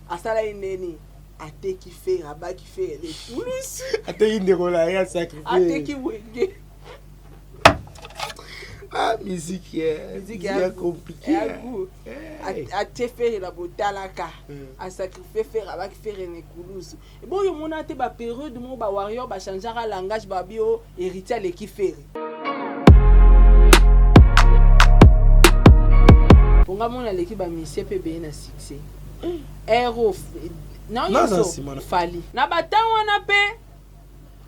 Asala ye ndeni ateki Ferre abaki Ferre le plus. Ateki ndeko na ye asacrifie. Ateki Wenge. Ah, musique, yeah. Musique ya compliqué. Ya goût. Atie Ferre na botalaka. Asacrifie Ferre abaki Ferre na ekulusu. Eboyo omona te ba période moko ba warrior ba changeaka langage ba bio héritier aleki Ferre. Ponga mona aleki ba musicien pe ebele na succès. Ero na Naza nyonso nsima na- Fally. Na ba temps wana pe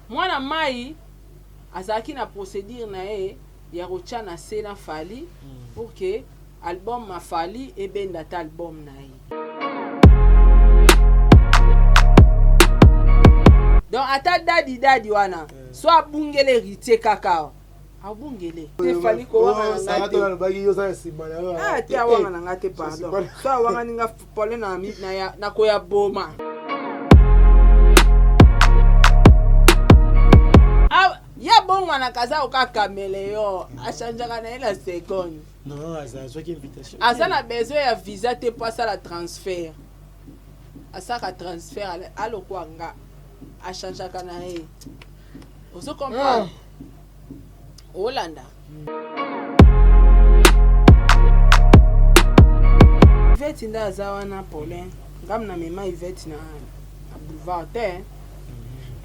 mwana mayi azalaki na procédure na ye ya kotia na se na Fally pour que album ma Fally ebenda ata album na ye. Donc ata dadi dadi wana so abungele héritier kaka abungele te Fally kowanga na nga te. alobaki yo oza na nsima na yo. Ah, te awanga na nga te pardon. So awangani nga pole na mi na ya na koya boma. Ah, ya bongwanaka aza oka cameleon achangeaka na ye na seconde. Non, aza azwaki invitation. Aza na besoin ya visa te po asala transfert. Asaka transfert alokwa nga achangeaka na ye. Ozo comprendre? Olanda. Yvette nde aza wana Paulin. Ngam na mema Yvette na, na boulevard te.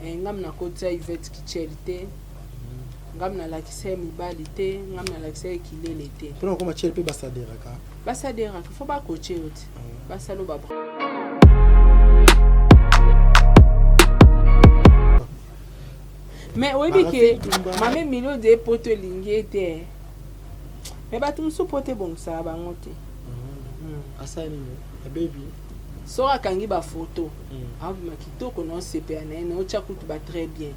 Eh, ngam na kotisa Yvette kichel te. Ngam na lakisa ye mibali te. Ngam na lakisa ye kilele te. Mpona kokoma chel mpe basaderaka. Basaderaka, fo bakoche yo te. Basalo ba Mais oyebi ke mame Milodi ye poto elingi ye te. Mais bato mosusu poto ebongisaka bango te. Asala nini? Abebi. Soki akangi ba photo, aobima kitoko na osepela na ye na otya kutu ba très bien.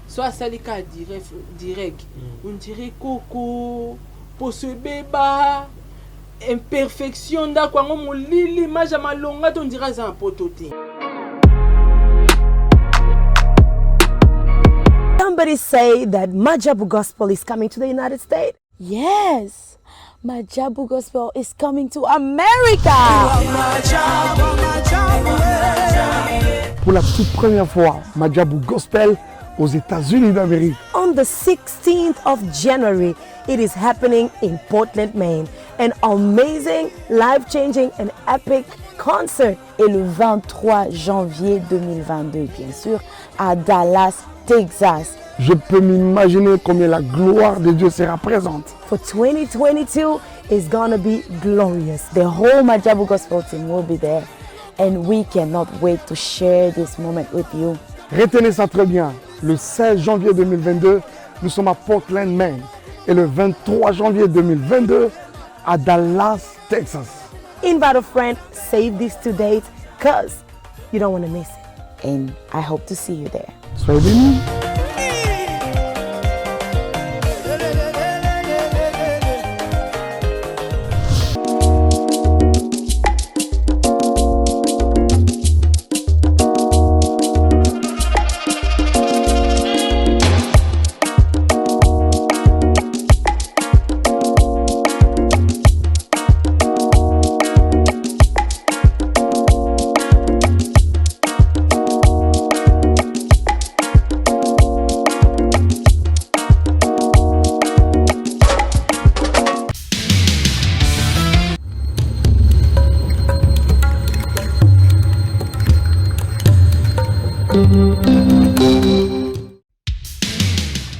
So asali kaka direct, direct. On dirait koko, poso ebeba, imperfection ndako yango molili, image ya malonga te on dirait aza na poto te. Somebody say that Majabu Gospel is coming to the United States. Yes, Majabu Gospel is coming to America. Pour la toute première fois, Majabu Gospel aux États-Unis d'Amérique. On the 16th of January, it is happening in Portland, Maine. An amazing, life-changing and epic concert. Et le 23 janvier 2022, bien sûr, à Dallas, Texas. Je peux m'imaginer combien la gloire de Dieu sera présente. For 2022 is gonna be glorious. The whole Majabu Gospel team will be there. And we cannot wait to share this moment with you. Retenez ça très bien. Le 16 janvier 2022, nous sommes à Portland, Maine. Et le 23 janvier 2022, à Dallas, Texas. Invite a friend, save these two dates, cause you don't want to miss it. And I hope to see you there. Soyez bénis.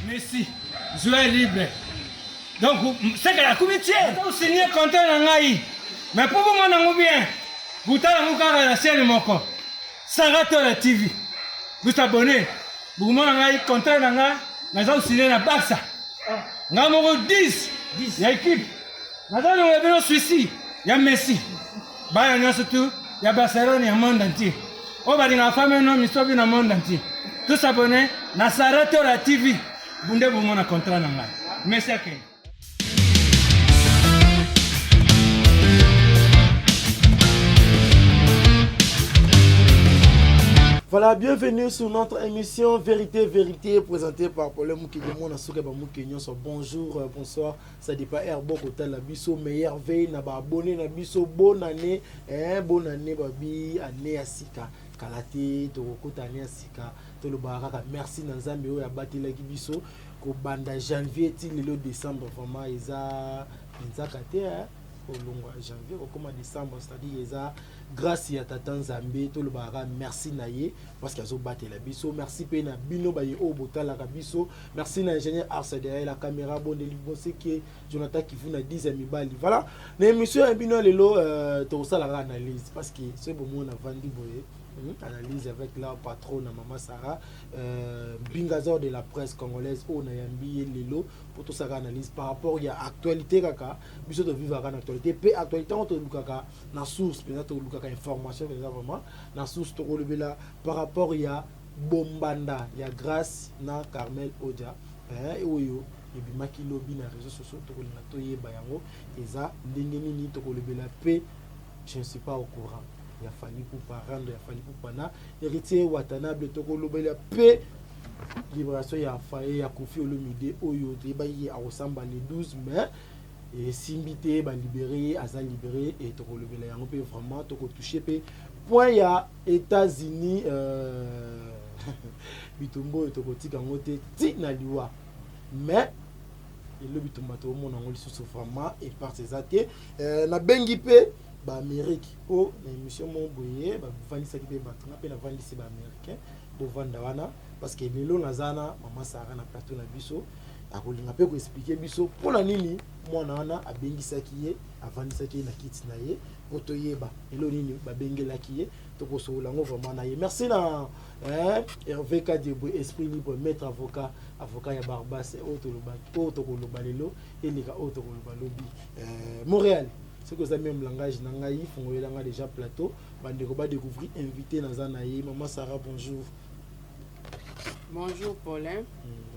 Messi, joueur libre. Donc, c'est que la comité, signé contrat na ngai. Mais pour vous mon bien, butala ngo kaka na chaîne moko. Sarah Tola TV. Vous abonnez. Bokomona ngai contrat na ngai, naza signé na Barça. Ngai moko 10 ya équipe. Naza longola bino Suisse ya Messi. Bana nyonso tu ya Barcelone ya monde entier. Oyo balingaka femme no misobi na monde entier. Tous abonnés na Sarah Tola TV. Bunde bomona contrat na ngai. Messi akende. Voilà, bienvenue sur notre émission Vérité, Vérité, présentée par Paul Moukedi, mon asuka ba Moukedi nyonso. Bonjour, bonsoir, ça dépend heure boko tala biso, meilleure veille na ba abonné na biso, bonne année, hein, bonne année babi, année ya sika. Kala te tokokota année ya sika, tolobaka kaka merci na Nzambe oyo abatelaki biso kobanda janvier ti lelo décembre. Vraiment eza nzaka te, hein, kolongwa janvier kokóma décembre, c'est-à-dire eza grâce ya tata Nzambe. Tolobaka merci na ye parce que azobatela biso. Merci mpe na bino baye oyo botalaka biso. Merci na ingénieur Ars derrière la caméra, Bondeli Bonseke, Jonathan Kivu na 10 ya mibali. Voilà, na émission ya bino ya lelo, tokosalaka analyse parce que soki bomona vandi boye, analyse avec la patronne Mama Sarah Mbingazor de la presse congolaise oyo nayambi ye lelo po tosalaka analyse par rapport ya actualité. Kaka biso tovivaka na actualité, mpe actualité yango tolukaka na source mpenza, tolukaka information mpenza vraiment na source. Tokolobela par rapport ya bombanda ya Grâce na Carmel Odia, oyo ebimaki lobi na réseaux sociaux. Tokolinga toyeba yango eza ndenge nini. Tokolobela mpe "Je ne suis pas au courant" ya Fally Ipupa, rando ya Fally Ipupa na Héritier Watanabe. Tokolobela mpe libération ya faye ya Koffi Olomide oyo toyebaki ye akosamba le 12, mais esimbi te, balibérer ye, aza libéré e tokolobela yango mpe. Vraiment tokotouche mpe point ya États-Unis, bitumba oyo tokotika yango te ti na liwa, mais elo bitumba tokomona yango lisusu vraiment eparte eza te. Nabengi mpe baamérique mpo na émission moko boye bavandisaki mpe bato nga mpe navandisi baaméricain bovanda wana parce que lelo naza na Mama Sara na plateau na biso. Akolinga mpe koexpliquer biso mpona nini mwana wana abengisaki ye, avandisaki ye na kiti na ye, mpo toyeba elo nini babengelaki ye. Tokosolola yango vraiment na ye. Merci na Hervé Kadiebwe, esprit libre, maître avocat, avocat ya Barbas. Oyo toloba, oyo tokoloba lelo eleka oyo tokoloba lobi. Montréal, soki oza même langage na ngai, fungolelanga déjà plateau, bandeko badécouvrir invité naza na ye, Mama Sara. Bonjour. Bonjour Paulin.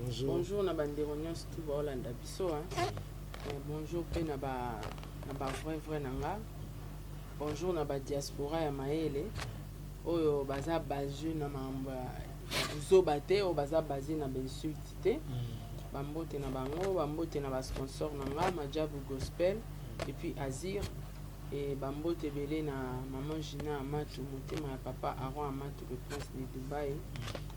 Bonjour. Bonjour na bandeko nyonso tu baolanda biso, hein. Bonjour mpe na ba vrai vrai na nga. Bonjour na badiaspora ya mayele oyo baza base na makambo ya buzoba te, oyo baza base na bainsulte te. Bambote na bango, bambote na basponsor na nga, Majabu Gospel et puis Azir, e bambote ebele na Mama Gina Amatu, motema ya papa Aron Amatu, le prince de Dubai.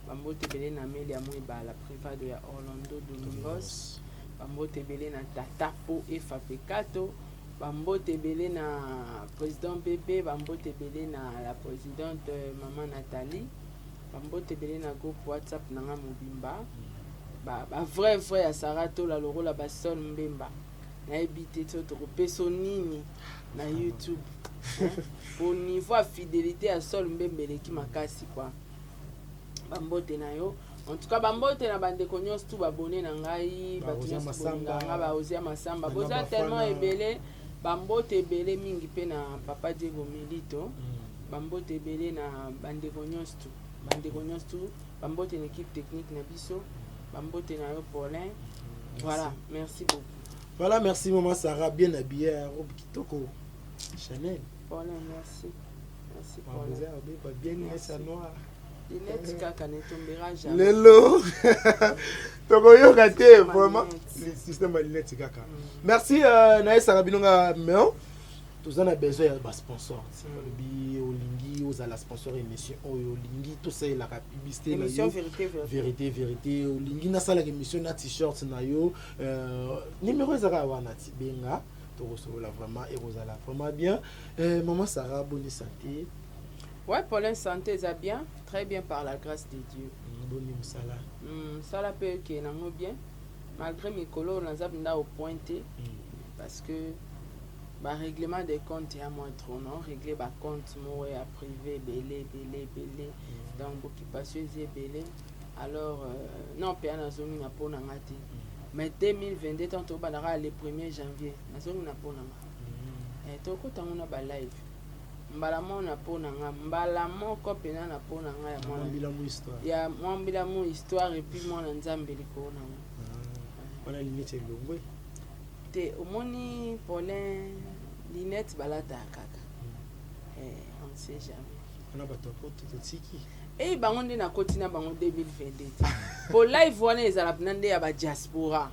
Bambote ebele na Amelia Mwebala, privado ya Orlando Domingos. Bambote ebele na tata Po Efa Pekato. Bambote ebele na président Bebe. Bambote ebele na la présidente Mama Nathalie. Bambote ebele na groupe WhatsApp na nga mobimba, ba vrai vrai ya Sara Tola, lokola basol Mbemba. Nayebi te so tokopesa nini na YouTube po niveau ya fidélité ya Sol Mbemba eleki makasi kwa. Bambote na yo en tout cas, bambote na bandeko nyonso tu babone na ngai, bato nyonso bolinganga, baozia Masamba, boza tellement ebele. Bambote ebele mingi mpe na papa Diego Milito. Bambote ebele na bandeko nyonso tu, bandeko nyonso tu. Bambote na équipe technique na biso. Bambote na yo Paulin. Voilà, merci beaucoup. Voilà, merci Maman Sarah, bien habillée, robe kitoko Chanel. Paulin, merci, merci Paulin. Bien ça noir. Linete kaka netombera jamais. Lelo tokoyoka te vraiment système ya linete kaka. Merci. Nayesaka bino nga, mais toza na besoin ya basponsor. Olobi olingi ozala sponsor émission oyo, olingi tosalelaka publicité na yo, Vérité Vérité, olingi nasalaka émission na t-shirt na yo, numéro ezalaka wana, ti benga, tokosolola. Vraiment ekozala vraiment bien. Maman Sarah, boni santé? Ouais, Paulin, santé eza bien, très bien, par la grâce de Dieu. Boni mosala? Mosala mpe ekee nango bien, malgré mikolo oyo naza mpenza au point te, parce que barèglement des comptes ya mwa trop, non régler bacompte moko ya privé ebele ebele ebele, donc boccupation eza ebele. Alors non, mpe nazongi na mpo na nga te, mais 2022 tant tobandaka le 1er janvier, nazongi na mpo na nga. Tokotango na balive mbala moko na mpo na nga, mbala moko mpena na mpo na nga ya mwana ya mwambila mu histoire, et puis mwana Nzambe likolo nango. Wana linete elongwe? Te, omoni Paulin, linete balataka kaka, on ne sait jamais. Wana bato ya poto totiki. Eyi bango nde nakoti na bango 2022 te. Po live wana ezala pena nde ya ba diaspora.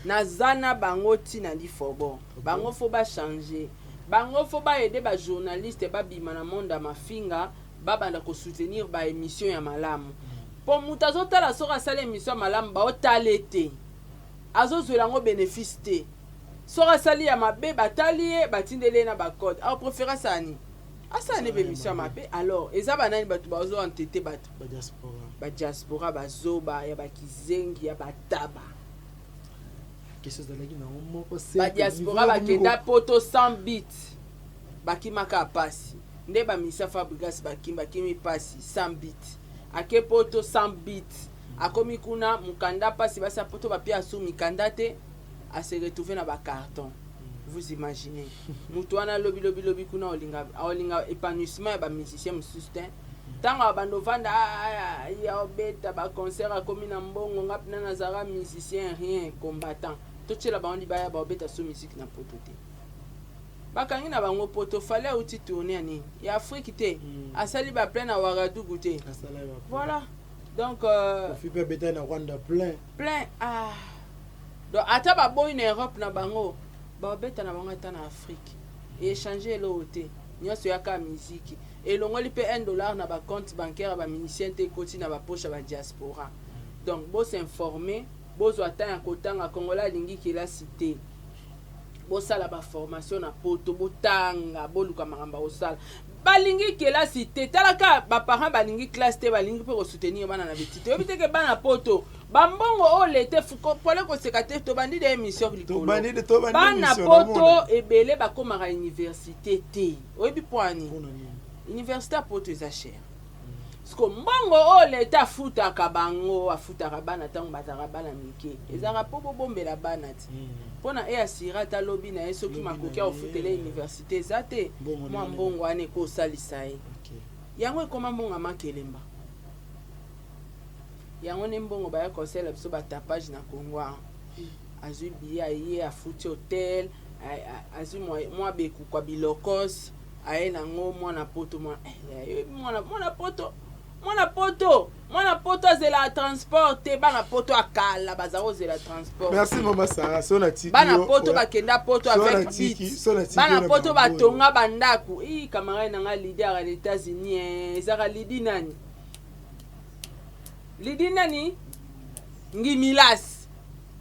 Naza na bango ti na lifobo. Bango faut ba changer. Bango faut ba aider ba journalistes ba bima na monde ya mafinga ba banda ko soutenir ba emissions ya malamu. Po mutu azo tala soki asali emission ya malamu bao tale te. Azo zuela yango benefice te. Soki asali ya mabe ba tali ye ba tindeli ye na ba code. Ako preferer asala nini? Asala nde ba emission ya mabe. Alors eza ba nani batu bazo entete batu? Ba diaspora. Ba diaspora ba zoba ya ba kizengi ya ba taba. Question ezalaki nango moko Ba diaspora bakenda poto sans but. Bakima kaka pasi. Nde ba musiciens Fabregas bakimi bakimi pasi sans but. Ake poto sans but. Akomi kuna mukanda pasi basi ya poto ba pia su mikanda te a se retrouver na ba carton. Vous imaginez. Mutu wana lobi lobi lobi kuna olinga olinga épanouissement ya ba musiciens mosusu te. Tango abanda ovanda ya obeta ba concert akomi na mbongo nga pena nazalaka musicien rien combattant. Totiela bango libaya ba obeta so musique na poto te. Bakangi na bango poto Fally awuti tourne ya nini? Ya Afrique te? Asali ba plein na Ouagadougou te? Voilà. Donc Koffi pe abetaki na Rwanda plein. Plein ah. Donc ata baboyi na Europe na bango babeta na bango ata na Afrique. E changer eloko te. Nionso ya kaka musique. Elongoli pe 1 dollar na ba compte bancaire ya ba musiciens te ekoti na ba poche ya ba diaspora. Donc bo s'informer, bozwa temps ya kotanga congolais alingi kelasi te. Bosala ba formation na poto, botanga, boluka makambo ya kosala. Balingi kelasi te. Tala kaka ba parents balingi classe te, balingi pe ko soutenir bana na beti te. Oyebi te ke bana poto ba mbongo oyo lete pole koseka te tobandi de émission likolo. Bana poto ebele bakomaka université te. Oyebi po nini? Université ya poto eza cher. Siko mbongo oyo leta afutaka bango, afutaka bana ntango bazalaka bana mike, ezalaka mpo bobombela bana ti mpo na e asira ata lobi na ye soki makoki ya kofutela université eza te, mwa mbongo wana ekosalisa ye. Yango ekoma mbongo ya makelemba. Yango nde mbongo baya kosalela biso ba tapage na Congo awa. Azwi billet aye afuti hotel, azwi mwa bekukwa bilokos aye nango mwana poto mwana eh, mwana mwana poto mwana poto mwana poto azelaka transport te bana poto ya kala baza kozela transport. Merci mama Sarah so na tiki bana poto bakenda poto avec bit bana poto batonga bandako i camarade na nga leader ya États-Unis eh, ezaka lidi nani lidi nani ngimilas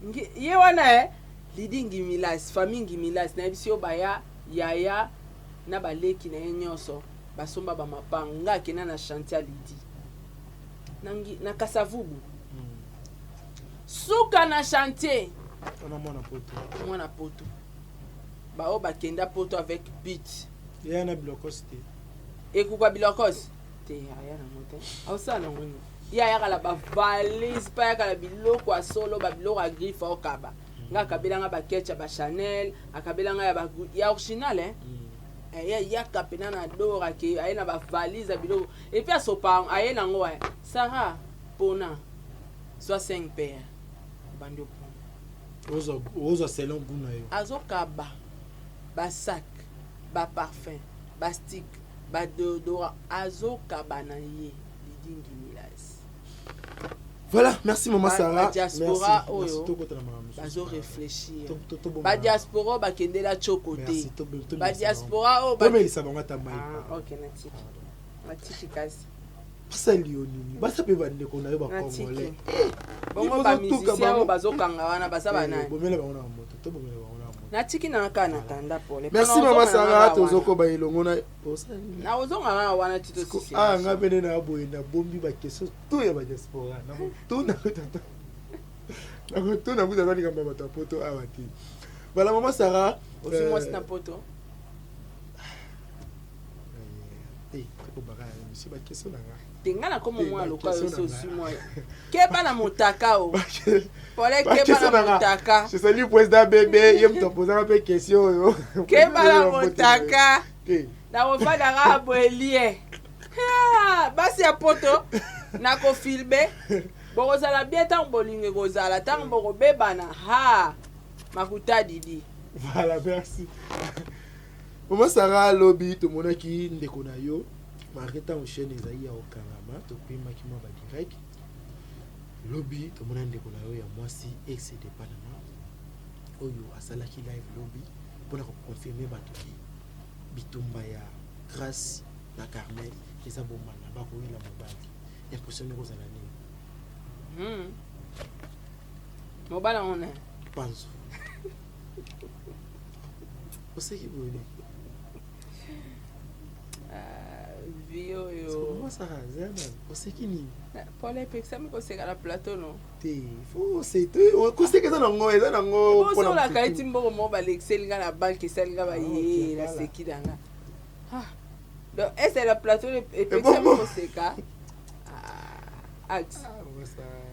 Ngi, ye wana eh lidi ngimilas famille ngimilas nayebisi yo baya yaya na baleki na ye nyonso basomba ba mapango nga akenda na chantier ya lidi na, na kasavubu suka na chantier wana mwana poto mwana poto baoyo bakenda poto avec but eya na bilokos te ekuka bilokos te aya nango te aosala nango nini ye ayaka na bavalise mpe ayaka na biloko ya solo babiloko ya griffe aokaba nga akabela nga baketch ya bachanel akabela nga ya ba ya original hein mm. eh, yaka pena na dora ke aye na bavalise ya biloko epuis asopa aye nango eh. Sarah pona zwa 5 paire obandi opona ozwa selon goût na yo azokaba basac baparfum bastik badeodora azokaba na ye Didi Ngimilas. Voilà, merci maman Sarah. Ba diaspora oyo bazo réfléchir. Ba diaspora bakendela choko te. Ba diaspora oyo tomelisa bango ata mai. Ah, OK, natiki. Natiki kasi. Basali yo nini? Basa pe bandeko na yo ba congolais. Bongo ba musiciens oyo bazokanga wana baza ba nani? Bomela bango na moto, to bomela bango na moto. Natiki na kaka na tanda pole. Merci maman Sarah, tozokoba elongo na Nakozonga kaka wana ti tosisi. Ah nga pene na boye na bombi ba question tout ya ba diaspora. Nakotuna tata. Nakotuna kuta ata likambo ya bato ya poto awa te. Voilà maman Sarah. Ozwi mwasi na poto? Eh, tokobaka ya émission ba question na nga. Te nga nakoma mwana lokola yo so ozwi mwa. Keba na motaka o. Pole keba na motaka. Je salue président bébé, ye moto apozaka mpe question oyo. Keba na motaka. Nakofanda kaka boye lie. Basi ya poto nakofilme bokozala bien ntango bolingo ekozala ntango bokobebana ha makuta didi. Voilà, merci. Maman Sarah lobi tomonaki ndeko na yo. Malgré ntango chaîne ezali ya kokangama, topimaki mwa badirect. Lobi tomona ndeko na yo ya mwasi ex de Panama oyo asalaki live lobi mpona koconfirme bato ke bitumba ya Grâce na Carmel eza bomana, bakoyela mobali. Impression nini kozala nini? Mobali yango na Panzo. Oseki boye nini? Ah, vie oyo. Osaka zana oseki nini? Paul epekisami koseka na plateau, no? Te, fo koseka eza nango, eza nango. Osolaka eti mbongo moko balekiseli nga na banke, esali nga baye, naseki na nga. Ah. Donc ese na plateau epekisami koseka. Axe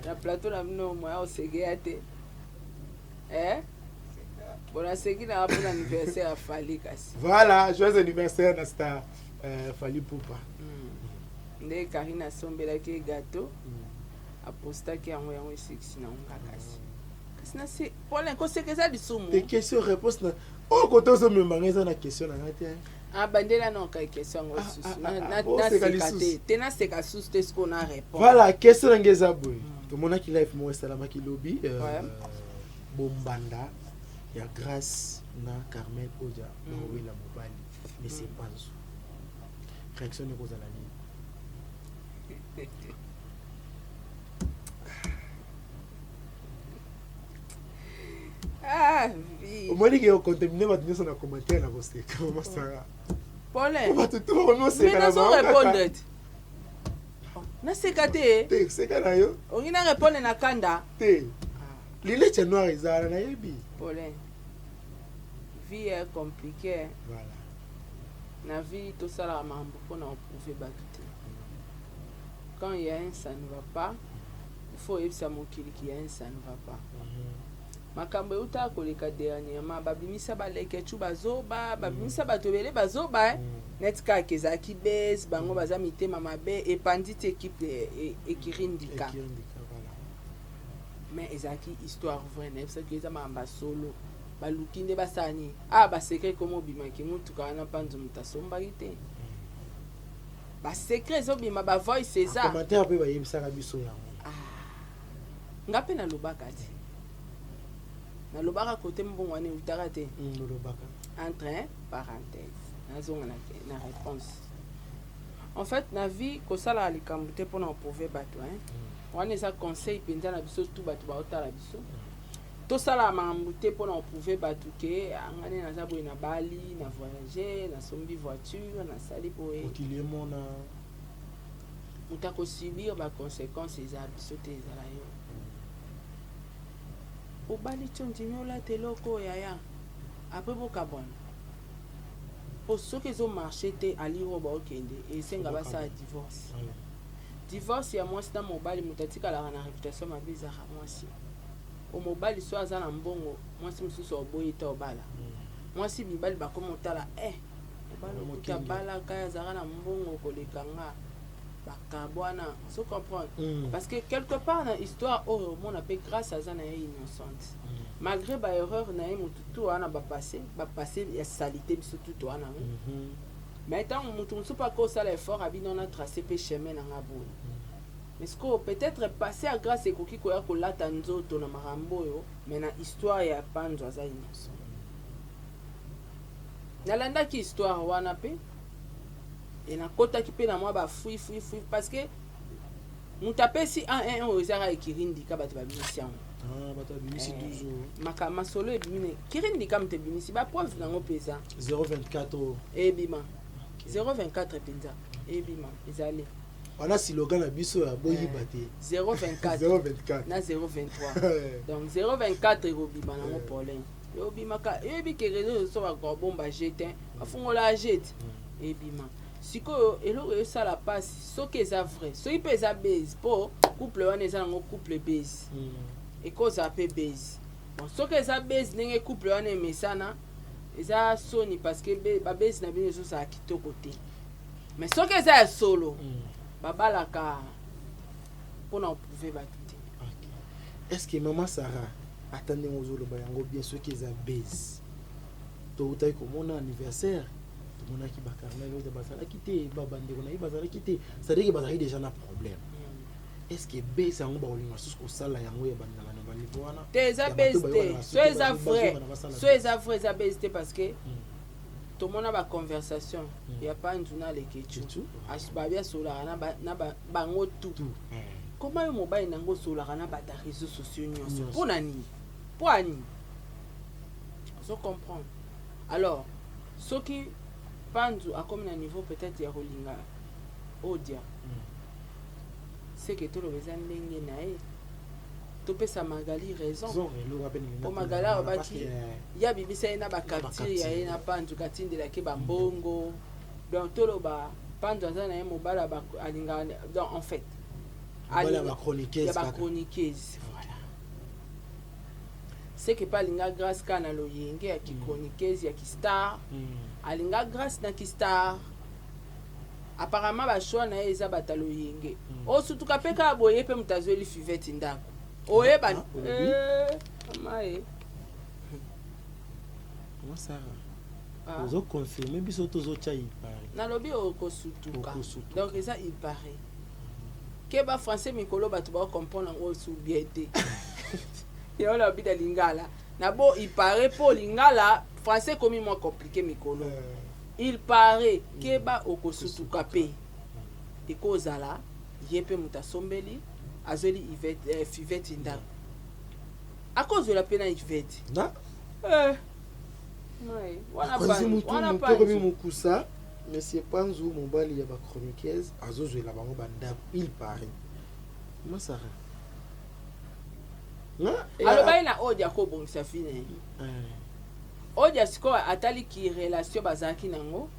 na plateau na bino, moya osekeya te. Eh? Bon, naseki nanga mpona anniversaire ya Fally kasi. Voilà, joyeux anniversaire na star Fally Ipupa. Nde Karine asombelaki ye gâteau, apostaki yango, yango esekisi nango nga kasi. Kasi nase Paulin, koseka eza lisumu. Te, question réponse na oyo kote ozomemanga eza na question na nga te. Ah, bandela na okai question yango lisusu. Naseka te te, naseka susu te, sikoyo na répondre. Voilà, question na nga eza boye: tomonaki live moko esalamaki lobi, bombanda ya Grâce na Carmel Odia, bawela mobali Monsieur Panzu. Réaction ekozala nini? Ah, vie. Omoni ke ocontamine bato nyonso na commentaire na koseka, mama Sara. Paulin. Bato tu bakomi oseka na nazo bango kaka. répondre te. Naseka te. Te, seka na yo. Ongi na répondre na kanda. Te, lunette ya noir eza wana, nayebi. Paulin, vie est compliquée. Voilà. Na vie tosalaka makambo mpona koprouver bato te. Quand il y a un ça ne va pas, il faut oyebisa mokili qu'il y a un ça ne va pas. Makambo eutaka koleka dernièrement, babimisa balekecu bazoba, babimisa bato ebele bazoba, eh. Neti kaka ezalaki base, bango baza mitema mabe, epandi ti équipe ekirindika. Ekirindika, voilà. Mais ezalaki histoire vraie, nayebisaki eza makambo ya solo. Baluki nde basala nini? Ah, basecret komo obimaki, mutuka wana mpanzo moto asombaki te. Basecret ezobima, bavoice eza. Commentaire mpe bayebisaka biso yango. Nga mpe nalobaka te, nalobaka kote mbongo wana eutaka te. Olobaka. Entre parenthèse, nazonga na réponse. En fait, na vie kosalaka likambo te mpona koprouver bato, hein. Wana eza conseil mpenza na biso tu bato baotala biso. Tosalaka makambo te mpona koprouver bato ke nga nde naza boye, na bali, na voyage, nasombi voiture, nasali boye. Mokili emona. Moto akosubir baconséquence eza biso te, ezala yo. Obali ti ondimi olata eloko oyo yaya, après bokabwana, po soki ezomarche te, aliro baokende, esenga basala divorce. Divorce ya mwasi na mobali, moto atikalaka na réputation mabe ezalaka mwasi. O mobali so aza na mbongo, mwasi mosusu oboyi te obala mwasi. Mibali bakoma otala, eh, mobali okuta abalaka, azalaka na mbongo koleka nga, bakabwana. So comprendre, parce que quelque part na histoire oyo omona mpe Grâce aza na ye innocente, malgré baerreur na ye. Motu tu wana bapasse, bapasse ya salité, biso tu to wana yango. Mais ntango motu mosusu mpe akosala effort, abino na trace mpe chemin na nga boye. Mais sikoyo peut-être passé ya Grâce ekoki koya kolata nzoto na makambo oyo, mais na histoire ya Panzo aza innocent. Nalandaki histoire wana mpe e nakotaki mpe na mwa bafui fui fui, parce que moto apesi 1 1 oyo ezaka ekirindika, bato babimisi yango. Ah, bato babimisi 12 oyo. Maka masolo ebimi na kirindika, moto ebimisi bapreuve nango mpe eza. 024 oyo. Ebima 024 mpenza, ebima ezali. Wana slogan na biso ya boyiba te. 024. 024. Na 023. Donc 024 ekobima nango problème, ebimaka. Oyebi ke réseau so bakobomba jete, bafungola jete, ebima. Sikoyo eloko esala mpasi, soki eza vrai, soki mpe eza base, mpo couple wana eza nango couple base, ekozala mpe base. Bon, soki eza base, ndenge couple wana emesana, eza soni, parce que babase na bino ezozala kitoko te. Mais soki eza ya solo, babalaka mpona koprouver bato te. Est ce que mama Sara, ata ndenge ozoloba yango bien, soki eza base, toutaki komona anniversaire. Tomonaki bacarmel oyo bazalaki te, bandeko na ye bazalaki te, c'est-à-dire que bazalaki déjà na problème. Est ce que bese yango bakolinga susu kosala yango ya bandala na baniveau wana? Te, eza bese te. So eza vrai, so eza vrai, eza bese te, parce que tomona baconversation ya Panzu na Lekechu, babi asolaka na bango tout. Koma yo mobali nango osolaka na bato ya réseaux sociaux nyonso, mpo na nini? Mpo ani ozo comprendre? Alors soki Panzu akomi na niveau peut-être ya kolinga Odia, seke toloba eza ndenge na ye. Topesa Magali raison, po Magali alobaki ya bimisa ye na bacapture ya ye na Panzu, katindelaki bambongo. Donc toloba Panzu aza na ye mobali alingaka, donc en fait ya bachroniqueuse, voilà. Seke mpe alinga Grâce kaka na loyenge ya kichroniqueuse, ya kistar. Alinga Grâce na kistar. Apparemment bachoix na ye eza bato ya loyenge. Osutuka mpe kaka boye, mpe moto azweli Fivete ndako, oyeba mama ye. Ozoconfirme biso, tozotya il paraît. Nalobi okosutuka, donc eza il paraît. Ke bafrançais mikolo bato baocomprendre yango osu bien te. Yango nalobi na lingala na bo il paraît, mpo lingala français ekomi mwa compliqué mikolo. Il paraît, keba, okosutuka mpe ekozala ye mpe moto asombeli, azweli Fivete ndako, akozwela mpe na Ivete. Wana komi mokusa. Monsieur Panzu, mobali ya bachroniqueuse, azozwela bango bandako, il paraît. Masara. Alobaki na Odia akobongisa vie na ye. Odia sikoyo ataliki relation bazalaki nango,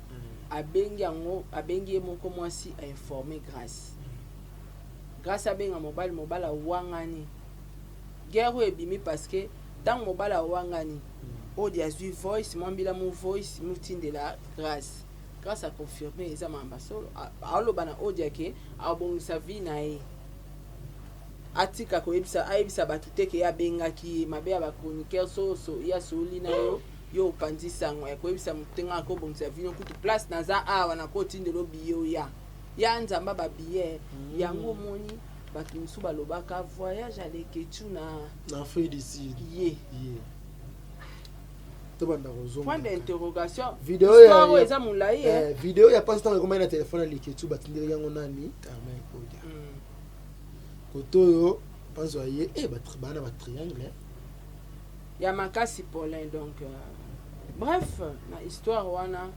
abengi yango, abengi ye moko mwasi, ainforme Grâce. Grâce abenga mobali, mobali awangani. Guerre oyo ebimi parce que ntango mobali awangani, Odia azwi voice, mwambila mu voice mutindela Grâce. Grâce aconfirme eza makambo solo. Aoloba na Odia ke abongisa vie na ye, atika koyebisa, ayebisa bato te ke ye abengaki ye. Mabe ya bachroniqueur, so so ye asoli na yo, yo opanzi sango ya koyebisa motu te. Ngai akobongisa vino kutu place naza awa, nakotindela obiye oya ya nzamba babiye yango. Omoni bato mosusu balobaka voyage Aleketu na na Afrique du Sud. Ye. Ye tobanda kozonga. Point d'interrogation. Video histoire oyo eza molai. Eh, video ya mpasi ntango ekomaki na telefone ya Leketu, batindelaki yango nani? Carmen Odia. Kote oyo Mpanzo aye e baa na batriangle ya makasi, Paulin. Donc bref, na histoire wana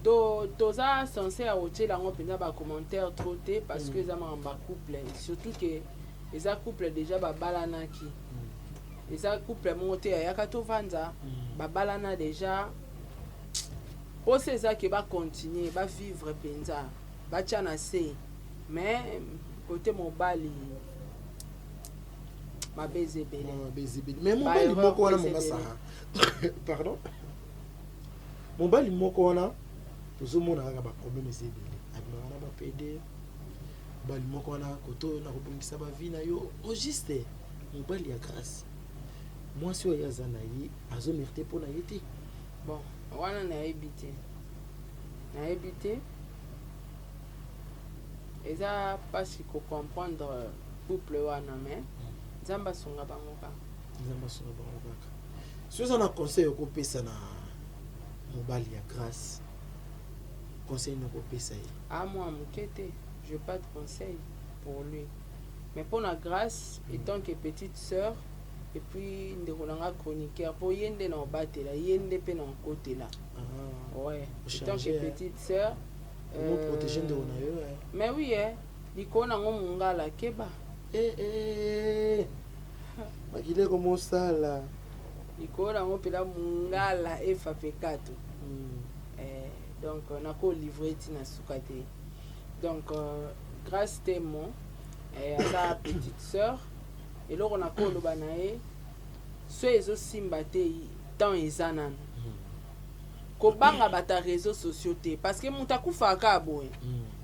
to toza censé ya kotiela yango mpenza bacommentaire trop te, parce que eza makambo ya couple, surtout ke eza couple déjà babalanaki. Eza couple moko te ayaka tovanza, babalana déjà. Mposa eza ke bacontinue bavivre mpenza, batya na se. Mais kote mobali, mabe eza ebele. Mabe eza ebele. Mais mobali moko wana, mama Sara, pardon, mobali moko wana tozomona kaka baproblème eza ebele, abimaka na bapede. Mobali moko wana kote oyo na kobongisa bavie na yo, au juste mobali ya Grâce, mwasi oyo aza na ye azomérite mpo na ye te. Bon, wana nayebi te, nayebi te. Eza mpasi kocomprendre couple wana, mais Nzambe asunga bango kaka. Nzambe asunga bango kaka. So eza na conseil okopesa na mobali ya Grâce, conseil nokopesa ye? Ah, moi moke te, je pas de conseil pour lui. Mais mpo na Grâce, étant que petite sœur et puis ndeko na nga chroniqueur, mpo ye nde na obatela ye, nde mpe na okotela. Ah, ouais, étant que petite sœur. Protéger ndeko na yo. Mais oui, eh, likolo nango mongala keba. Eh, eh, makileko mosala. Likolo nango mpela mongala efa pekato. Eh, donc nakolivre ntina suka te. Donc Grâce Temo, eh, aza petite sœur. Eloko nakoloba na ye, so ezosimba te, temps eza nanu. Kobanga bato ya réseaux sociaux te, parce que moto akufaka kaka boye.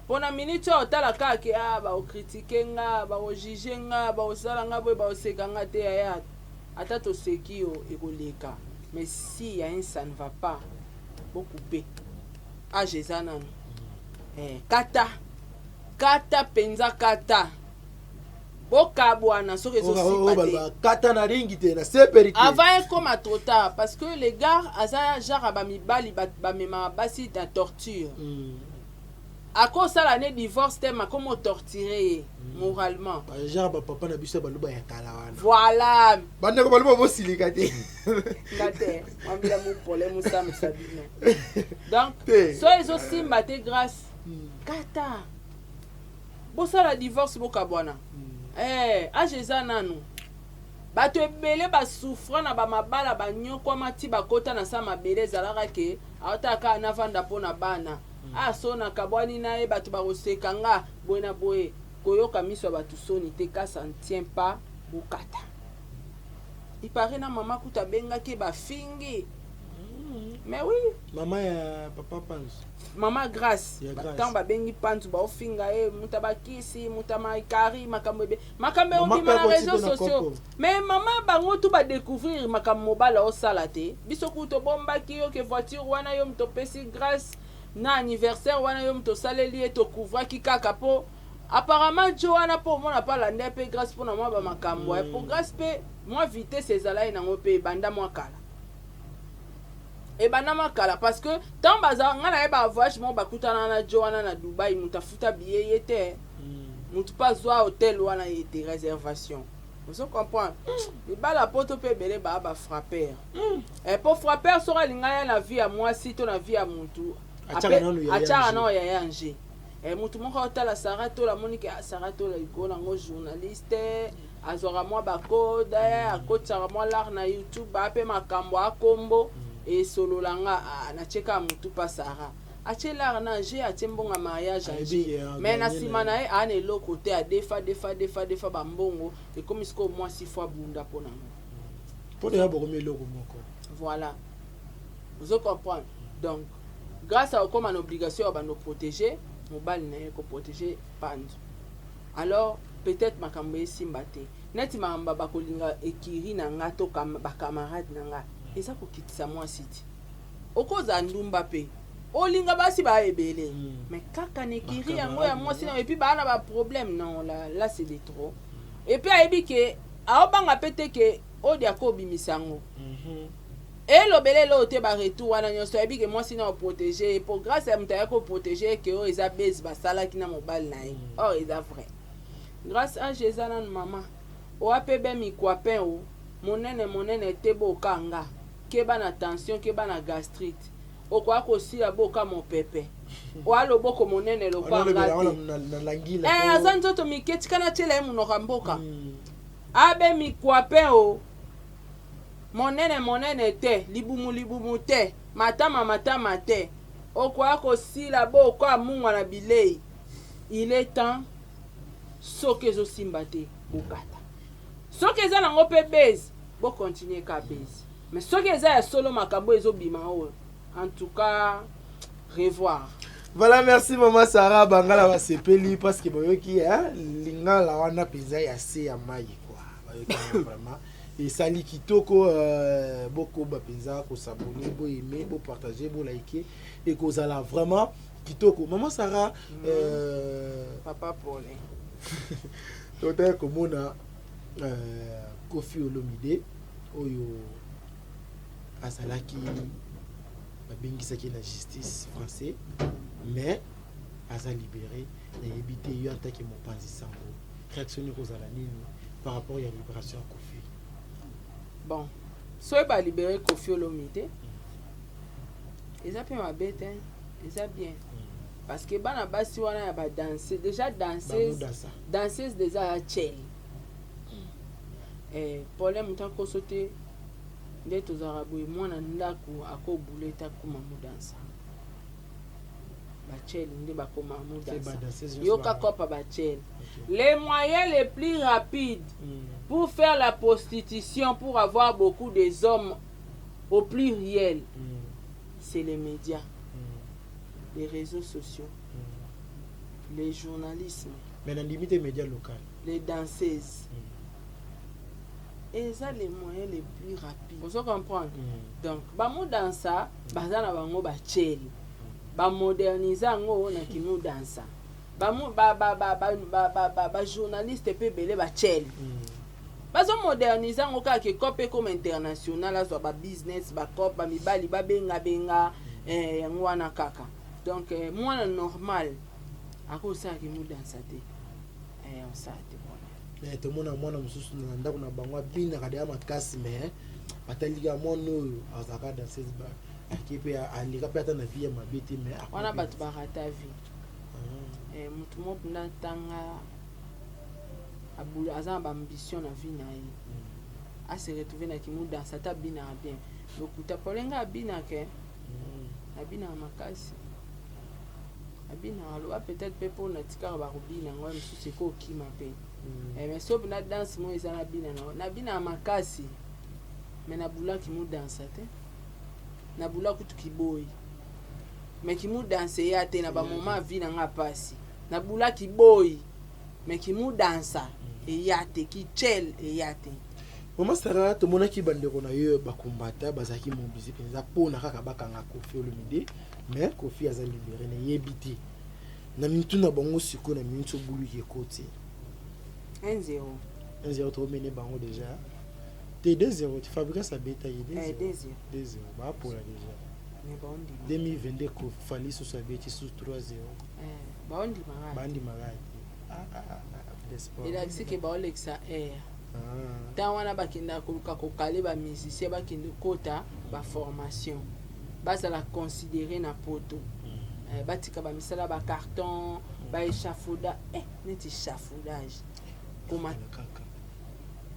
Mpona minute oyo otala kaka ke ah, baokritike nga, bakojuge nga, bakosala nga boye, bakoseka nga te. Yaya, ata toseki yo, ekoleka. Mais si ya un ça ne va pas, bocoupe. Age eza nanu. Eh, kata kata mpenza, kata, bokabwana soki ezosimba te. Kata na ringi te, na sepeli te. Avant ekoma trop tard, parce que les gars aza genre ya bamibali bamemaka basi na torture. Akosala ne divorce te, makomi otorture ye moralement. Genre bapapa na biso ya Baluba ya kala wana. Voilà. Bandeko Baluba, bosilika te. Nga te, mwambila mu problème osambisa bino. Donc Te. so ezosimba te, Grâce, kata, bosala divorce, bokabwana. Eh, age eza nanu. Bato ebele basouffra na bamabala, banyokwama ti bakota na sa mabele. Ezalaka ke aotaka kaka navanda mpo na bana. Ah, so nakabwani na ye, bato bakoseka nga boye na boye. Koyoka miso ya bato soni te. Ka ça ne tient pas, bokata. Ipare na mama kuta abengaki ye, bafingi, mais oui. Mama ya papa Panzu? Mama Grâce. Ya Grâce. Ntango babengi Panzu, baofinga ye muta bakisi, muta maikari, makambo ebe, makambo Mama ekobima na mpe réseau akoti mpe na sociaux. kopo. Mais mama, bango tu badécouvrir makambo mobala osala te. Biso kutu tobombaki yo ke voiture wana yo moto opesi Grâce na anniversaire wana, yo moto osaleli ye. Tokouvraki kaka mpo apparemment jo wana mpo omona mpe alanda mpe Grâce mpona mwa bamakambo po Grâce mpe mwa vitesse ezalaki nango mpe ebanda mwa kala, ebanda mwa kala, parce que ntango baza, ngai nayeba voyage moko bakutana na jo wana na Dubai, moto afuta billet ye te, motu mpe azwa hotel wana ye te, réservation. Ozo comprendre? Libala poto mpe ebele baa bafrapper. Mpo frapper soki alinga ya na vie ya mwasi to na vie ya mutu, Atiaka nanu yaya atiaka nje. nano yaya nje. Mutu moko otala Sara Tola, amoni ke ah, Sara Tola likolo nango journaliste, azwaka mwa bacode, akotisaka mwa lar na YouTube, ape makambo akombo esolola nga. Ah, natie kaka mutu pa Sara, atie lar na je, atie mbongo ya mariage. Ayebi Anje ke, ah, mais na gagné nsima na na ye aa na eloko te. Adefa, defa, defa, defa bambongo, ekomi sikoyo mwasi fo abunda mpo nango. Mpo na ya bokomi eloko moko. Voilà, ozo comprendre? Donc Grâce à okoma na obligation ya bando protéger mobali na ye, koprotéger Panzu. Alors peut-être makambo esimba te neti makambo bakolinga ekiri na nga to bacamarade na nga eza kokitisa mwasi ti okozala ndumba mpe olinga basi baa ebele, mais kaka na ekiri yango ya mwasi na et puis baa na baproblème. Non, là, là c'est de trop. Et puis ayebi ke aobanga mpe te ke oyo akobimisa yango elobela eloko te. Baretour wana nyonso, ayebi ke mwasi na oprotege ye, po Grâce ya moto aya koprotege ye ke oyo eza base basalaki na mobali na ye. Or eza vrai. Grâce, age eza nanu. Mama oa mpe be mikwapin o monene monene te, bokanga keba na tension, keba na gastrite, okoya kosila boka mopepe oa loboko monene lokwanga te. Na langila. Eh, aza nzoto mike, tika natiela ye monoko ya mboka. Abe mikwapin o monene monene te, libumu libumu te, matama matama te, okoya kosila bo okoya mungwa na bilei. Il est temps, soki ezosimba te, bokata. Soki eza nango mpe base, bocontinue ka base. Mais soki eza ya solo, makambo ezobima oyo, en tout cas revoir. Voilà, merci mama Sara. Bangala basepeli parce que bayoki, hein, lingala wana mpenza ya se ya mai quoi. Bayoki yango vraiment, esali kitoko. Bokoba mpenza kos'abonner, boaimer, bopartager, bolike, ekozala vraiment kitoko. Mama Sara, Papa Pole. Totali komona Kofi Olomide oyo azalaki, babengisaki na justice français, mais aza libéré. Nayebi te, yo en tant que mopanzi sango, réaction nini kozala nini par rapport ya libération ya Kofi? Bon, soki balibere Kofi Olomide, eza mpe mabe te, eza bien, parce que bana basi wana ya badanse déjà, danseuse, Bamudasa. Danseuse déjà ya chel, problème moto akoso te. Nde tozalaka boye, mwana ndako akobula ete akóma modansa, bachele nde bakóma modansa. Badanseuse nyonso. Yoka, kopa bachele, les moyens les plus rapides pour faire la prostitution, pour avoir beaucoup des hommes au pluriel, c'est les médias, les réseaux sociaux, les journalismes. Mais nandimi te média local. Les danseuses. Eza les moyens les plus rapides, ozo comprendre? Donc bamodansa baza na bango bacheli. Bamodernize yango na kimudansa. Bajournaliste mpe ebele bachele bazomodernize yango kaka ke cop ekoma international, azwa babusiness, bacop, bamibali babengabenga yango wana kaka. Donc mwana normal akosala kimudansa te, osala te. Mais tomona mwana mosusu na ndako na bango abinaka deya makasi, mais batalika mwana oyo azalaka danseuse, ake mpe aleka mpe ata na vie ya mabe te, mais wana bato barata vie. Motu moko mpenza ntanga aza na baambition na vie na ye, ase retrouve na kimudansa, ata abinaka bien, lokuta. Polenga abinaka, abinaka makasi, abinaka. Aloba peut-être mpe mpo na tikaka bakobina yango mosusu ekokima mpe. Mais so na danse moko eza nabina na nabinaka makasi, mais nabulaki mudansa te, nabula kutu kiboyi, mais kimudansa eya te. Na bamoment ya vie na nga pasi, nabulaki boyi, mais kimudansa eya te, kichel eya te. Mama Sara, tomonaki bandeko na yo bakombata bazalaki mobilisé mpenza mpona kaka bakanga Kofi Olomide, mais Kofi aza libéré. Nayebi te na mitu na bango sikoyo, na miniti obuluki ekoti. 1-0. 1-0, tomene bango déjà te, 2-0. Fabregas abetaki. 2-0. 2-0, bapola déjà. Mais baondima. 2022 Fally susu abeti susu 3-0. Baondimaka. Bandimaka te. Elakisi ke baolekisa air. Ntango wana bakendaka koluka kokale bamusicien, bakende kota baformation, bazala considéré na poto, batika bamisala bacarton, baéchafauda, neti échafaudage koma. Kaka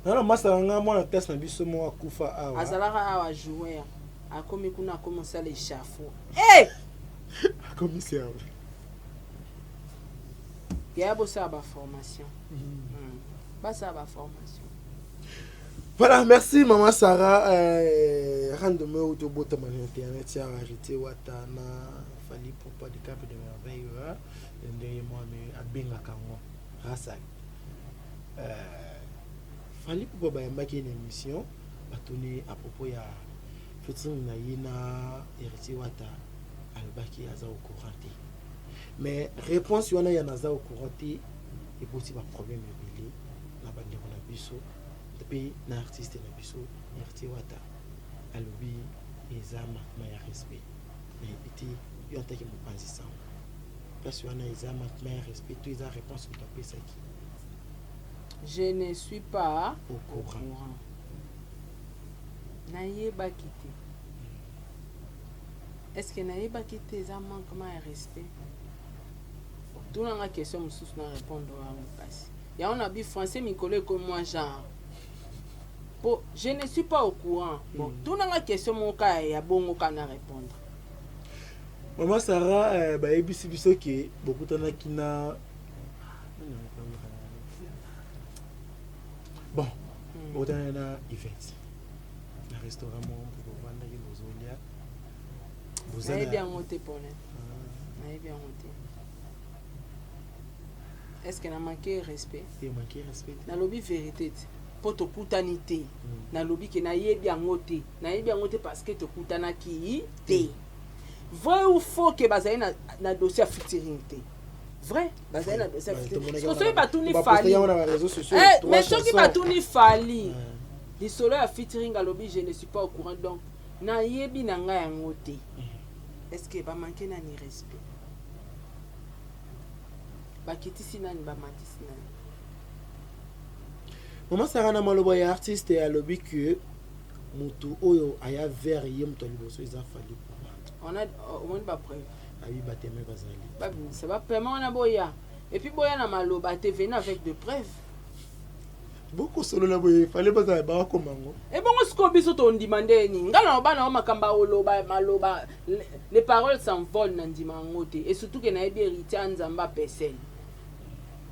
nana masala nga mwana classe na biso moko akufa awa. Azalaka awa joueur, akomi kuna, akomi osala échafaud. Akomi serve. Yaya, bosala baformation, basala baformation. Voilà, merci Maman Sarah. Random oyo tobotama na internet ya Héritier Wata na Fally Ipupa de Cap de Merveille, ndenge mwami abengaka yango Rasal. Fally Ipupa bayambaki ye na émission, batuni à propos ya featuring na ye na Héritier Wata, alobaki aza au courant te. Mais réponse wana ya naza au courant te eboti baproblème ebele na bandeko na biso mpe na artiste na biso Héritier Wata. Alobi eza manquement ya respect. Nayebi te, yo antaki mopanzi sango, place wana eza manquement ya respect to eza réponse moto apesaki? Je ne suis pas au courant. Courant, nayebaki te. Est ce que nayebaki te eza manquement ya respect? Tunanga question mosusu na répondre yango. Kasi yango na bi français mikolo ekomi mwa genre po je ne suis pas au courant. Bon, tunanga question moko kaka ya bongo kaka na répondre. Mama Sara, bayebisi biso ke bokutanaki na, bon, bokutanaki na Ivete na restaurant moko mpo bovandaki bozolia. Nayebi yango te pone nayebi yango te. Est ce que na manque respect? Manque respect. Nalobi vérité te mpo tokutani te. Nalobi ke nayebi yango te, nayebi yango te parce que tokutanaki te. Vrai ou faux ke bazali na dossier ya featuring te? Vrai, bazali na dossier ya featuring. Soki batuni Fally, mais soki batuni Fally lisolo ya featuring, alobi je ne suis pas au courant, donc nayebi na ngai yango te. Est ce que bamanke nani respect? Bakitisi nani? Bamatisi nani? Mama Sara, na maloba ya artiste, alobi ke motu oyo aya vers ye, moto ya liboso eza Fally Ipupa. Omoni bapreuve? Abi bateme bazali. Babimisa bapema wana, boya et puis boya na maloba te, venez avec de preuves. Bokosolola boye, Fally bazala bakoma ngo. Ebongo sikoyo biso tondima ndeni? Nga na bana o makambo oloba maloba, les paroles s'envolent, na ndima yango te. Et surtout ke nayebi Héritier, Nzambe apesele.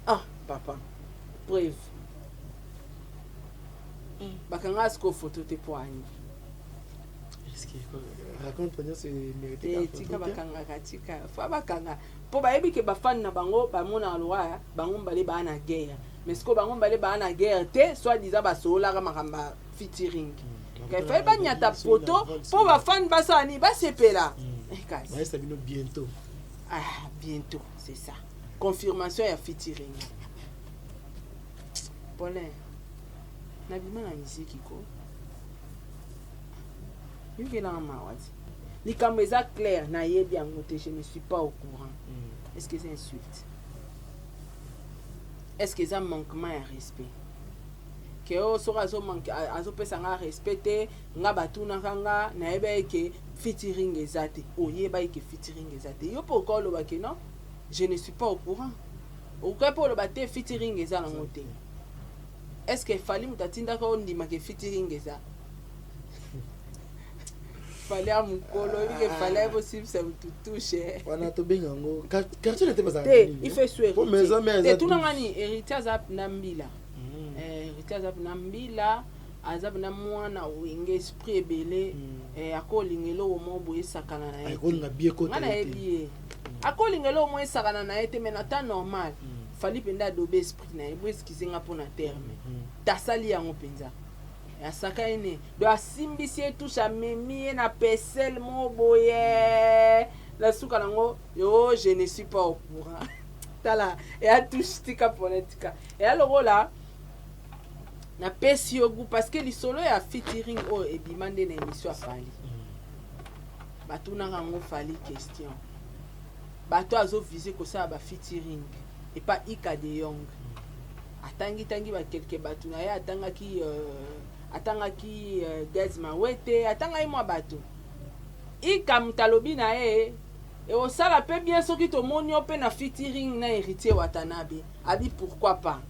Ah papa, preuve bakanga sikoyo photo te po ani? Raconte nyonso mérité. Tika, bakangaka, tika fa bakanga mpo bayebi ke bafani na bango bamonaka lokola bango mibale baa na guerre. Mais sikoyo bango mibale baa na guerre te, soit disant basololaka makambo ya featuring. Kafai banyata photo mpo bafani basala nini? Basepela. Eh, kasi Bayesa bino bientôt. Ah, bientôt, c'est ça. Confirmation ya featuring. Paulin, nabima na miziki ko. Yokelanga mawa ti. Likambo eza clair, nayebi yango te, je ne suis pas au courant. Est-ce que eza insulte? Est-ce que eza manquement ya respect? Ke oyo soki azomanke azopesa nga respect te. Nga batunaka nga, nayebaki ke featuring eza te. Oyebaki ke featuring eza te, yo mpe okoki oloba ke non, je ne suis pas au courant. Okoki mpe oloba te featuring eza nango te. Est ce que Fally moto atindaka ondima ke featuring eza? Fally ya mokolo, oyebi ke Fally ayebi osibisa motu touche. Wana tobenga yango quartier na te bazalaka te nini? Il fait su Po maison mère te eza tunanga 12. nini. Héritier aza na mbila. Héritier aza na mbila, aza na mwana Wenge, esprit ebele. Akolinga eloko moko boye esakana na ye te. Akolinga bie Nga kota ye te. nayebi ye, akolinga eloko moko esakana na ye te. Mais na temps normal, Fally mpenza adobe esprit na ye. Bo excuse nga mpo na terme, tasali yango mpenza, asaka ye ne. Donc asimbisi ye touche, amemi ye na pesele moko boye, na suka nango yo je ne suis pas au courant. Tala, eya touche, tika mpona tika eya lokola napesi yo goût, parce que lisolo ya featuring oyo ebima nde na émission ya Fally. Batunaka yango Fally question, bato azovise kosala bafeaturing epa Ika de Yong. Atangitangi bakelke bato na ye, atangaki Gaz Mawete, atangaki mwa bato. Ika moto alobi na ye ekosala mpe bien soki tomoni yo mpe na featuring na Héritier Watanabe. Abi pourquoi pas.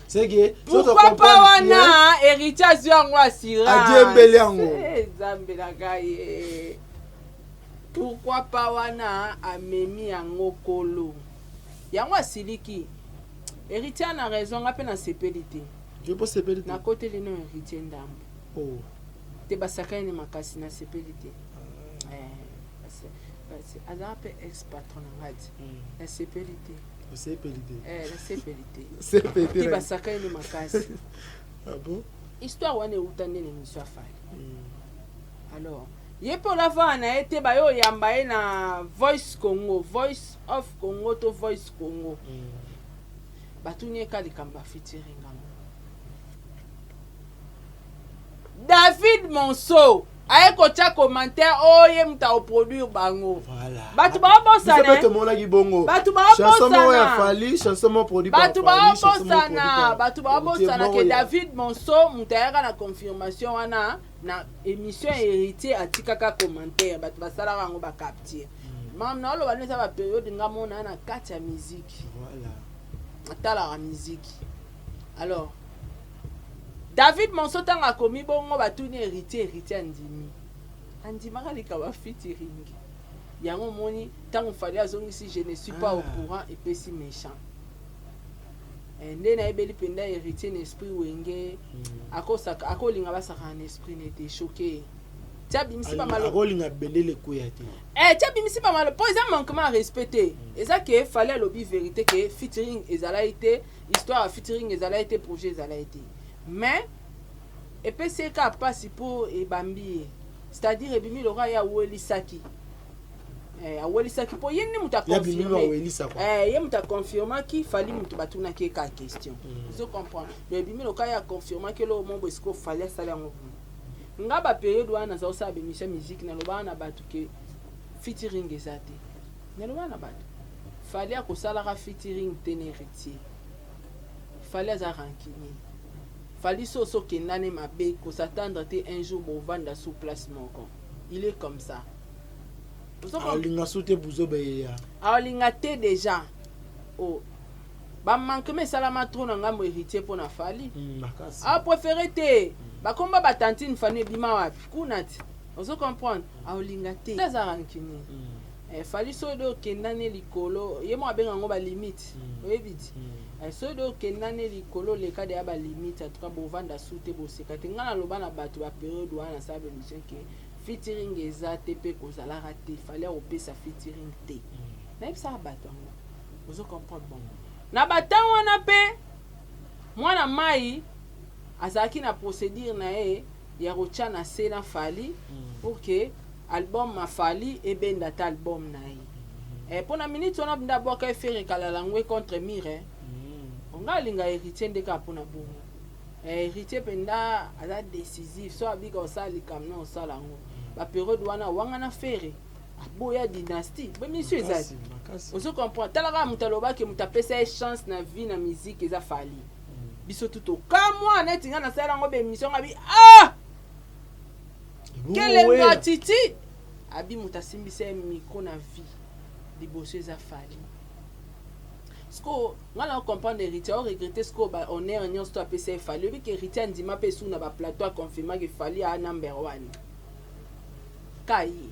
C'est que Pourquoi pas wana, Héritier azwi yango assurance. Adiembeli yango. Nzambe na ngai ye. Pourquoi pas wana, amemi yango kolo yango, asiliki. Héritier na raison, nga mpe nasepeli te. Yo mpo sepeli te. Nakoteli no Héritier ndambo. Oh. Te, basaka ye makasi, nasepeli te. Azala mpe ex patron na ngai ti, nasepeli te. Osepeli te. Nasepeli te. Sepeli te, te. Basaka ye makasi. Ah bon? Histoire wana euta nde na émission ya Fally. Alors ye mpe olavana na ye te, baye oyamba ye na Voice Congo, Voice of Congo to Voice Congo. Batuni ye ka likambo ya featuring yango. David Monso aye kotia commentaire oyo ye moto akoproduire bango. Voilà. Bato baobosana. Biso mpe tomonaki bongo. Bato Chanson moko ya baobosana. Fally, chanson moko produit par Bato Fally, chanson moko produit baobosana. par Bato Héritier baobosana moko ke David Monso moto ayaka na confirmation wana na émission ya Héritier, atikaka commentaire, bato basalaka yango, bacapture. Mam na oloba nde eza bapériode nga mona na kati ya musique. Atalaka musique. Alors David Monso, ntango akomi bongo, batuni Héritier, Héritier andimi, andimaka likambo ya featuring yango. Omoni ntango Fally azongisi je ne suis pas au courant, epesi méchant. Nde nayebeli mpenza Héritier na esprit Wenge. Akosaka, akolinga basaka na esprit nete choqué ti abimisi bamalo. Akolinga bendele ekweya te. Ti abimisi bamalo mpo eza manquement ya respect te. Eza ke Fally alobi vérité ke featuring ezalaki te, histoire ya featuring ezalaki te, projet ezalaki te. Mais epesi ye kaka mpasi mpo ebambi ye, c'est-à-dire ebimi lokola ye awelisaki. Awelisaki mpo ye nde moto Ya bimi aconfirme. bawelisa quoi. Ye moto aconfirmaki. Fally moto batunaki ye kaka question. Ozo comprendre? Donc ebimi lokola ye aconfirmaki eloko moko boye. Sikoyo Fally asali yango boye. Nga bapériode wana naza kosala bémission ya musique, nalobaka na bato ke featuring eza te. Nalobaka na bato, Fally akosalaka featuring te na Héritier. Fally aza rancunier. Fally so oso okendane mabe, kos'attendre te un jour bovanda sur place moko. Il est comme ça. Ozo Alinga su te buzoba eya. Aolinga te déjà. O bamanquement esalama trop na ngambo Héritier mpo na Fally. Makasi. Apréféré te bakomba batantine Fani ebima wapi kuna ti. Ozo comprendre? Aolinga te, aza rancunier. Fally soki de okendani likolo, ye moko abenga yango balimite. Oyebi ti. Soki de okendani likolo, oleka deya balimite. En tout cas bovanda su te, boseka te. Ngai naloba na bato bapériode wana nasala bémission ke featuring eza te mpe kozalaka te. Fally akopesa featuring te. Nayebisaka bato yango. Ozo comprendre? Bongo na batango wana mpe mwana mai azalaki na procédure na ye ya kotya na se na Fally pour ke. Album ya Fally ebenda ata album na ye. Eh, mpo na minute wana nde abwaka ye Ferre kalala ngwe contre mur eh. Nga alinga Heritier nde kaka mpo na bongo. Eh, Heritier mpenza aza décisif, so abika osala likambo na osala yango. Ba période wana wanga na Ferre aboya dynastie, ba mission eza Makasi, makasi. Ozo comprendre? Tala kaka moto alobaki moto apesa ye chance na vie na musique eza Fally. Biso tu tokamwa neti nga nasala yango ba émission nga bi ah! Quelle ingratitude! Abi moto asimbisa ye micro na vie liboso eza Fally. Sikoyo nga na comprendre Héritier o regretter sikoyo ba honneur nyonso to apesa ye Fally. Oyebi ke Héritier andima mpe esu na ba plateau a confirma ke Fally a number one. Ka ye.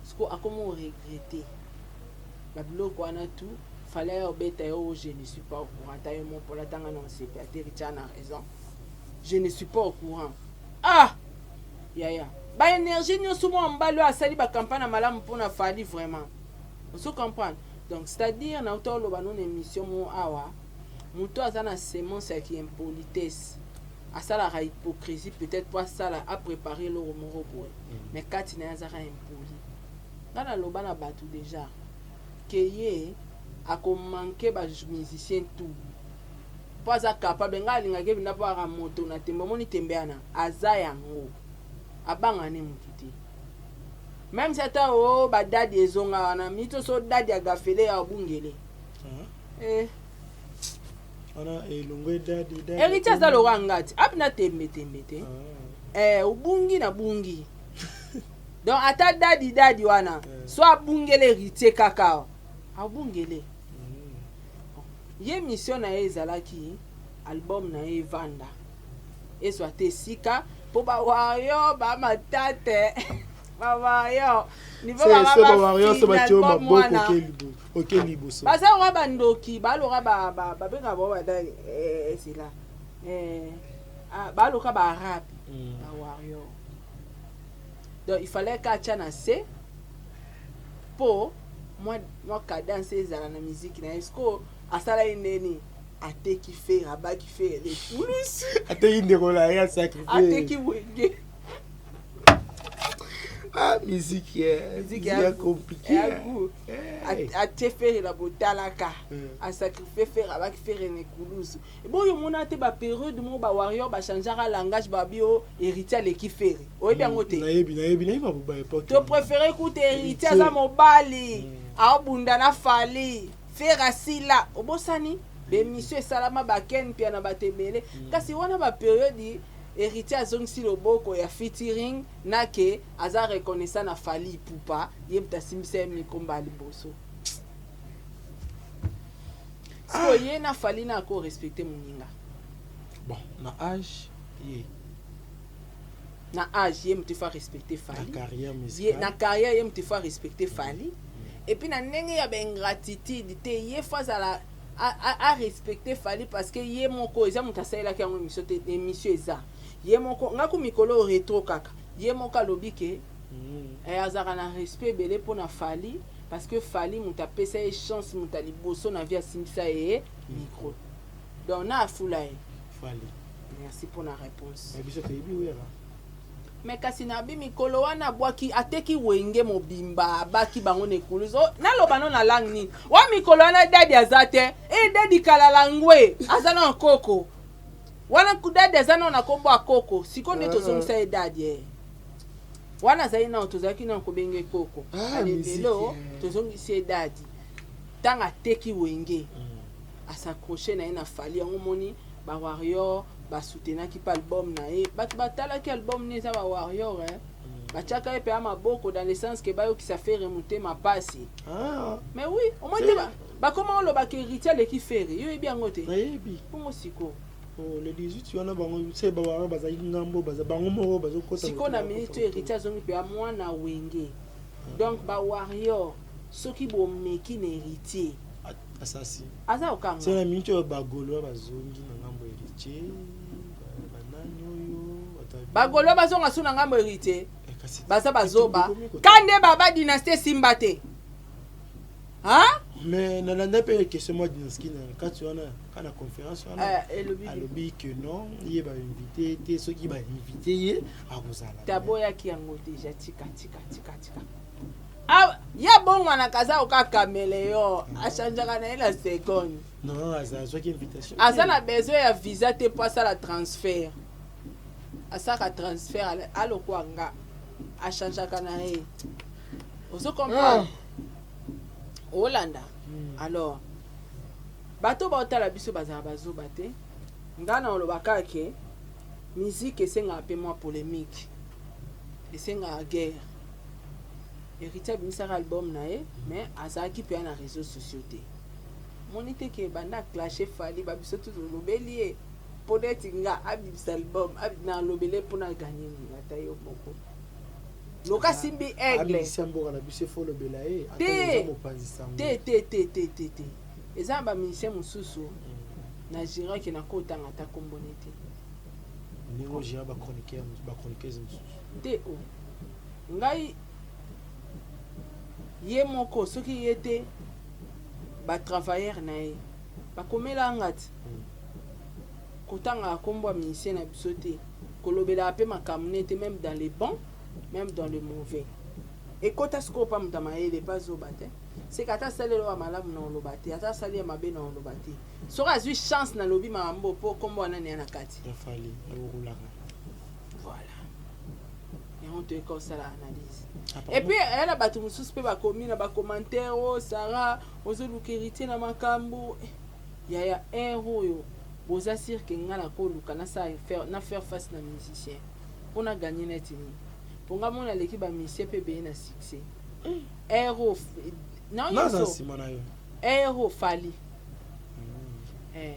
Sikoyo akoma o regretter ba biloko wana tout. Fally aya obeta ye oh je ne suis pas au courant ata yo moko ata nga na osepela te Héritier a na raison. Je ne suis pas au courant. Ah! Yaya. Ba énergie nyonso mwa mobali oyo asali ba campagne ya malamu mpona Fally vraiment. Ozo comprendre? Donc c'est-à-dire na uta oloba no na émission mo awa moto aza na semence ya ki impolitesse asalaka hypocrisie peut-être po asala a préparer eloko moko boye mais kati na ye azaka impoli. Nga naloba na bato déjà ke ye akomanke ba musicien tout po aza capable. Nga alingaki ebinda po aka moto na tembe, omoni tembe wana aza yango abanga ne mutu te, même si ata o badadi ezonga wana mito so dadi agafele ya obungele. Eh. Wana elongo edadi dadi. Héritier aza lokola ngati api na tembe tembe te. Eh, obungi na bungi donc ata dadi dadi wana so abungele Héritier kaka abungele ye. Mission na ye ezalaki album na ye evanda ezwa te esika mpo bawario bamatate bawario niveau Se bawario so batie yo album maboko wana. Oke liboso. Baza loka bandoki, baloka babengaka bango badani ezela baloka baarabe bawarrior. Donc il fallait ka atya na se mpo mwa cadence ezala na musique na ye. Sikoyo asala ye ndeni ateki Ferre, abaki Ferre lekulusu. Ateki ndeko na ye, asacrifie. Ateki Wenge. Ah, musique Musique ya compliqué. Ya goût. Hey. Atie Ferre na botalaka asacrifie Ferre, abaki Ferre na ekulusu. Boyo omona te bapériode moko bawarrior bachangeaka langage, babi o Héritier aleki Ferre, oyebi yango te? Nayebi, nayebi, nayebi ba époque. To préféré kuta Héritier aza mobali aobunda na Fally, Ferre asila. Obosani baémission esalama baken mpia na bato ebele, kasi wana bapériode Héritier azongisi loboko ya featuring na ke aza reconnaissant na Fally Ipupa, ye moto asimbisa ye mikomba ya liboso. Sikoyo ye na Fally na ako respecte moninga. Bon, na âge ye Na âge ye moto ifa respecte na Fally. Carrière Ye musicale. Na carrière ye moto ifa respecte Fally. Et puis na ndenge ya baingratitude te, ye fo azala arespecte Fally parce que ye moko eza moto asalelaki yango émission te. Émission eza ye moko ngaku mikolo oyo rétro kaka ye moko alobi ke azalaka na respect ebele mpona Fally parce que Fally moto apesa ye chance, moto ya liboso na vie asimbisa ye micro. Donc na afula ye. Fally. Merci mpona réponse. Mais biso toyebi Wera. Me kasi na bi mikolo wana abwaki ateki Wenge mobimba, abaki bango na ekulusu. Oh, naloba no na langue nini wa mikolo wana dadi aza te e dadi kalala ngwe aza na koko wana dadi aza nao na nkombo ya koko. Sikoyo nde tozongisa ye dadi wana azali nao, tozalaki nao kobenge koko. Ah, Ale musique, lelo tozongisi ye dadi. Ntango ateki Wenge, as'accroche na ye na Fally. Yango moni bawarrior basoutenaki mpe album na ye, bato batalaki album ne eza bawarrior batiaka ye mpe ya maboko dans le sens ke bayokisa Ferre motema pasi. Ah, mais oui, omoi te bakoma olobaka Héritier aleki Ferre, yo oyebi yango te? Nayebi. Bongo sikoyo? Oh, le 18 wana bango se bawarrior bazalaki ngambo baza bango moko bazokota. Sikoyo na minute oyo Héritier azongi mpe ya mwana Wenge. Donc bawarrior soki bomeki na Héritier asasi aza okanga. Se na minute oyo bagaulois bazongi na ngambo Héritier, banani oyo bato ya Bagaulois bazonga su na ngambo Héritier? Eh, kasi Baza bazoba. ekomi Ka nde baba dynastie esimba te. Ha? Mais nalanda mpe question mwa Dinaski na kati wana, ka na conférence wana. Eh, elobi alobi que non, ye bainvite te, soki bainvite ye akozala. Taboyaki yango déjà. Tika, tika, tika, tika. Ah, ye abongwanaka, aza oka caméléon, achangeaka na ye na seconde. Non, aza azwaki invitation. Aza na besoin ya visa te mpo asala transfert. Asalaka transfert, alokwa nga, achangeaka na ye, ozo comprendre? Olanda. Alors bato baotala biso bazala bazoba te. Nga na oloba kaka ke musique esengaka mpe mwa polémique, esengaka guerre. Héritier abimisaka album na ye, mais azalaki mpe na réseaux sociaux te. Moni te ke banda clash Fally, babiso tu tolobeli ye mpo neti nga abimisa album, nalobele mpona ganye nini? Ata yo moko loka simbi aigle. Abimisa mboka na biso, efo olobela ye. Te. Ata mopanzi sango. Te, te, te, te, te, te. Eza na bamusicien mosusu na giraki, nakotanga ata kombone te. Ndenge ogéra bachroniqueur, bachroniqueuse mosusu. Te, o ngai ye moko, soki ye te, batravailleur na ye bakomela nga ti kotangaka nkombo ya musicien na biso te, kolobelaka mpe makambo ne te, même dans le bon, même dans le mauvais. Ekota sikoyo mpa moto ya mayele mpe azoba te. Seka ata asali eloko ya malamu na oloba te, ata asali ya mabe na oloba te. Soki azwi chance, nalobi makambo mpo nkombo wana neya na kati. Ya Fally akokolaka. Voilà, yango toyeka kosala analyse. Et puis eya na bato mosusu mpe bakomi na bacommentaire: o Sara ozoluka Héritier na makambo. Yaya, aire oyo boza sûr ke nga nakoluka nasala na faire face na musicien mpo na ganye neti nini? Mpo nga mona aleki bamusicien mpe ebeye na succès aire oyo. Naza nsima na yo. Aire oyo Fally, eh.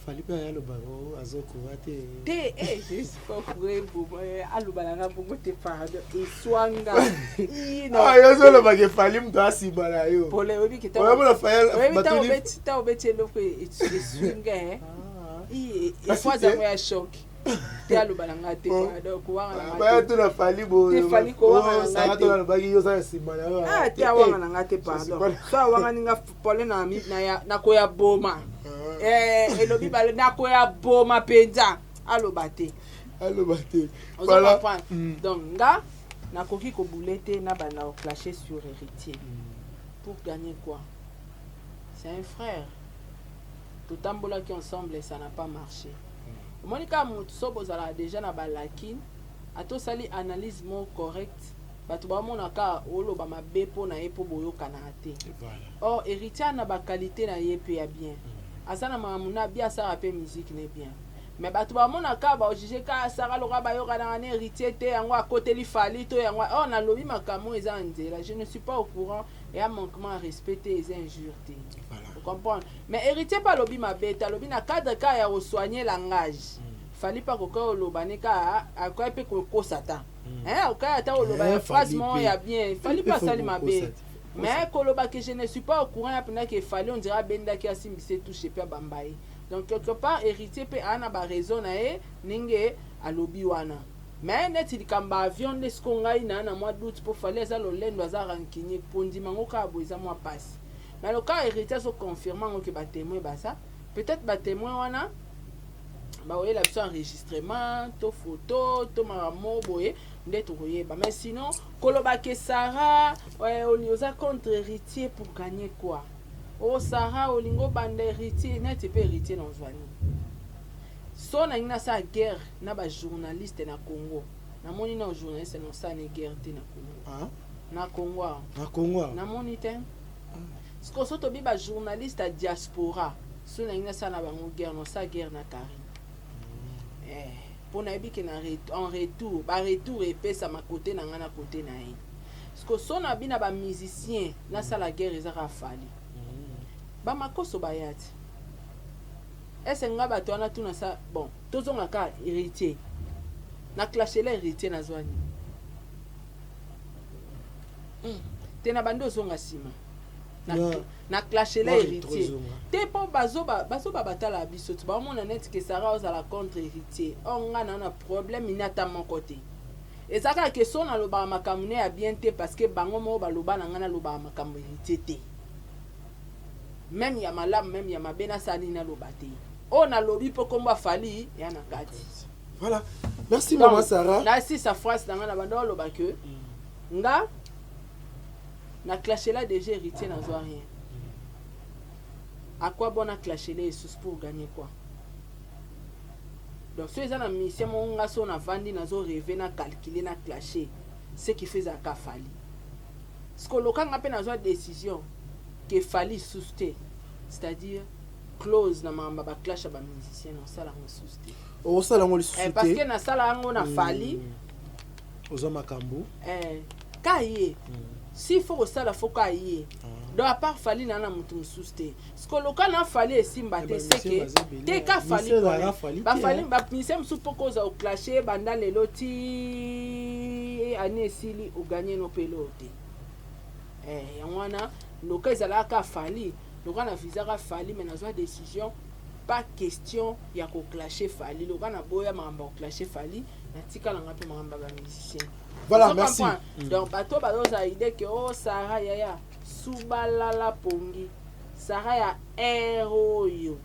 Fally mpe aloba azokoka te. Te, eh, je suis pas courant. Aloba nanga bongo te, pardon, eswanga. Yo ozolobaka Fally moto asima na yo. Pole oyebi ke oyamona Fally. Ntango obeti eloko eswinga, efo azango ya choc te. Aloba na nga te, pardon, kowanga. Baya tuna Fally. Te, Fally kowanga na nga te. Alobaki yo oza na nsima na yo. Ah, te, awanga na nga te, pardon. So awangani nga, pole nakoya boma. Elobi nakoya boma mpenza. Aloba te. Aloba te. Ozo comprendre? Donc nga nakoki kobule te na banda koclasher sur Héritier pour gagner quoi? C'est un frère, totambolaki ensemble et ça n'a pas marché. Omoni kaka motu so bozalaka déjà na balakine, ata osali analyse moko correct, bato baomona kaka oloba mabe mpo na ye mpo boyokanaka te. Or Héritier na baqualité na ye mpe ya bien, aza na makambo na bi, asalaka mpe musique ne bien, mais bato bamona kaka baojuge kaka Sara loka bayokanaka na Héritier te, yango akoteli Fally to yango. Or nalobi makambo eza na nzela, je ne suis pas au courant, eya manquement ya respect te, eza injure te, comprendre? Mais Héritier mpe alobi mabe te, alobi na cadre kaka ya kosoigne langage. Fally mpe akoki oloba ne kaka, akoki mpe kokosa ta, akoki ata koloba ya phrase moko ya bien. Fally mpe asali mabe, mais koloba que je ne suis pas au courant ya mpena ke Fally, on dirait abendaki, asimbisi touche mpe abamba ye. Donc quelque part Héritier mpe aa na baraison na ye ndenge alobi wana. Mais neti likambo ya avion nde siko ngai na mwa doute, mpo Fally aza lolendo, aza rancunier. Mpo ndima yango kaka boye eza mwa pasi, mais loka Héritier azoconfirme yango ke batémoin baza, peut-être batémoin wana bakoyela biso enregistrement to photo to makambo moko boye nde tokoyeba. Mais sinon koloba ke Sara oza contre Héritier pour gagner quoi? O Sara olingi obanda Héritier neti mpe Héritier na ozwa nini? So nangi nasala guerre na bajournaliste na Congo, namoni na journaliste na osala ne guerre te na Congo. Na Congo awa. Na Congo awa. Namoni te. Siko so tobi bajournaliste ya diaspora, so nangi nasala na bango guerre, nasala guerre na Karine, mpo nayebi ke na en retour, baretour epesama kote na ngai na kote na ye. Siko so na bi na bamusicien nasala guerre, eza kaka Fally. Bamakoso baya ti ese nga bato wana tuna sa. Bon, tozonga kaka Héritier. Na clashela Héritier, nazwa nini te? Na bandi ozonga nsima na clashela Héritier te, mpo bazoba batala biso ti baomona neti ke Sara ozala contre Héritier. Or nga na problème ini ata moko te. Eza kaka ke so nalobaka makambo ne ya bien te, parce que bango moko baloba na ngai nalobaka makambo Héritier te. Même ya malamu, même ya mabe, nasala nini, naloba te. Oyo nalobi mpo kombo ya Fally ya na kati. Voilà, merci mama Sarah. Nasisa phrase na ngai na banda oloba ke nga na clashela déjà Héritier, nazwa rien. À quoi bon na clashela esusu pour gagner quoi? Donc so eza na mission moko, nga so navandi, nazo rêve, na calcule, na clashe, ce qui fait ezalaka Fally. Siko lokanga mpe nazwa décision ke Fally susu te, c'est-à-dire close na makambo ya baclash ya bamusicien, nasala yango susu te. Okosala yango lisusu Eh, parce te. que nasala yango na Fally. Ozwa makambo. Eh, ka ye si faut kosala, faut ka ye. Donc à part Fally, na motu mosusu te. Siko loka na Fally esimba te, seke te ka Fally. Bafally, bamusicien mosusu, mpo koza oclashe banda lelo ti ani esili, oganye no mpe eloo te. Eh, yango wana loka ezalaka Fally, loka na visaka Fally, mais nazwa décision, pas question ya koclashe Fally. Loka naboya makambo ya koclashe Fally, natikalanga mpe makambo ya bamusicien. Voilà, merci. Donc bato bazozala idée ke o Sara yaya subalala pongi Sara ya aire oyo.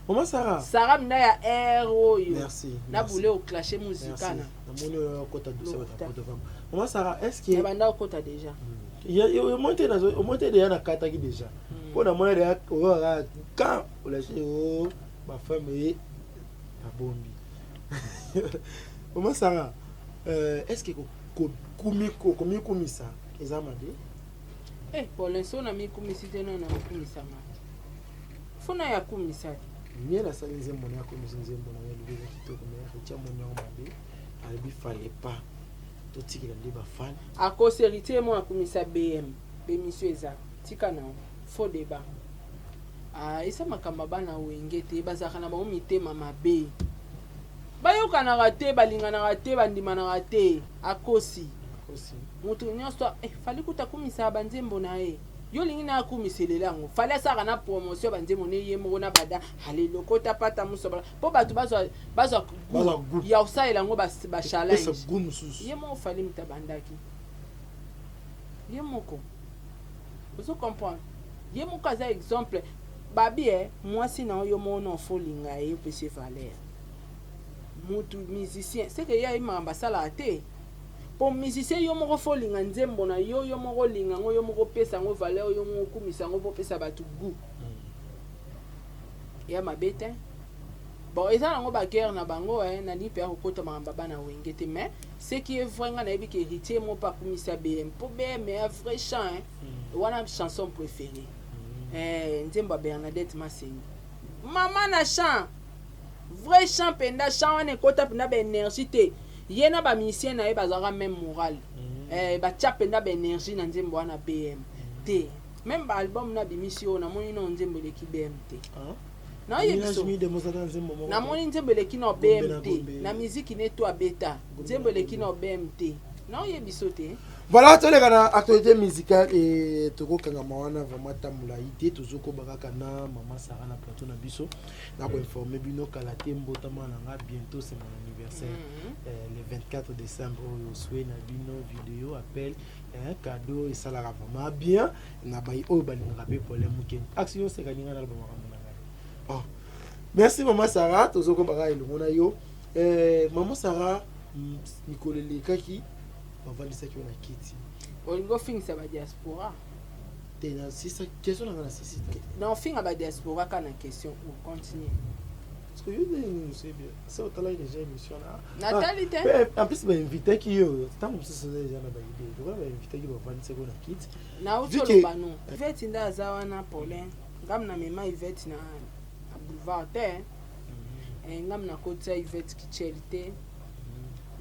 Mama Sara. Sara mina ya aire oyo. Merci. Nabule oclashe muzika na Namoni oyo okota dossier bato. Mama Sara, est ce que banda okota déjà? Omoi te, deya nakataki déjà mpo namoni deya oyo quand olâche o bafemme ye babombi. Mama Sara, est ce que komikumisa eza mabe? Eh, Paulin, so na mikumisi te, nano nakokumisanga fona ya kumisa te. Miel asali nzembo na ye, akomisi nzembo na ye, alobi eza kitoko, mais Héritier amoni yango mabe, alobi fallait pas, totikela nde bafani. Akosi. Héritier mo akumisa BM, bémission eza tika na faux débat. Ah, eza makambo ya bana Wenge te, bazalaka na bango mitema mabe, bayokanaka te, balinganaka te, bandimanaka te. Akosi. Akosi. Moto nyonso, eh, Fally kuta akumisaka banzembo na ye. Yo olingi na akumiselela yango? Fally asalaka na promotion ya banzembo ne ye moko na bada ale lokota pata mosobala mpo bato bazwa Bazwa goût. ya kosalela yango Epesa bachallenge. Goût mosusu. Ye moko Fally moto abandaki ye moko, ozo comprendre? Ye moko aza exemple. Babi e mwasi na yo moko na ofolinga ye, opesi valeur. Mutu musicien seke ye ayebi makambo asalaka te. Mpo musicien, yo moko folinga nzembo na yo, yo moko olinga yango, yo moko opesa yango valeur, yo moko okumisa yango mpo opesa bato goût ya mabe te. Bon, eza nango baguerre na bango, eh, nalingi mpe ya kokota makambo ya bana Wenge te, mais ce qui est vrai, ngai nayebi ke Héritier mo mpe akumisa BM, mpo BM ya vrai chant, eh. Wana chanson préférée, eh, nzembo ya Bernadette Masengi, mama na chant, vrai chant mpenza. Chant wana ekota mpenza baénergie te. Ye na bamusicien na ye bazalaka même moral, eh, batia mpenza baénergie na nzembo wana. BM te, même baalbum na bimisi oyo, namoni nao nzembo eleki BM te. Naoyebi so namoni nzembo eleki na BM te na miziki ne to abeta nzembo eleki na BM te, naoyebi so te. Voilà, toleka na actualité musicale e tokokangama wana vraiment tambola ye te. Tozokoba kaka na mama Sara na plateau na biso. Na koinforme bino kala te, mbotama na nga, bientôt c'est mon anniversaire, le 24 décembre oyo. Souhait na bino, vidéo, appel, cadeau esalaka vraiment bien na bai oyo balingaka mpe problème moke. Action oseka ninga naloba makambo na ngai. Oh. Merci mama Sara, tozokoba kaka elongo na yo. Mama Sara, mikolo elekaki bavandisaki yo na kiti. Olingi ofingisa badiaspora? Te, na sisa question na nga, na sisi te. Na ofinga badiaspora kaka na question o continue. Parce que yo nde osebi se otalaki déjà émission na Natali te. En plus bainvitaki yo ntango mosusu oza déjà na baidée lokola bainvitaki, bavandisaki yo na kiti. Nauti oloba no, Ivete nde aza wana. Paulin, ngam na mema Ivete na boulevard te. Ngam nakotisa Ivete kichel te,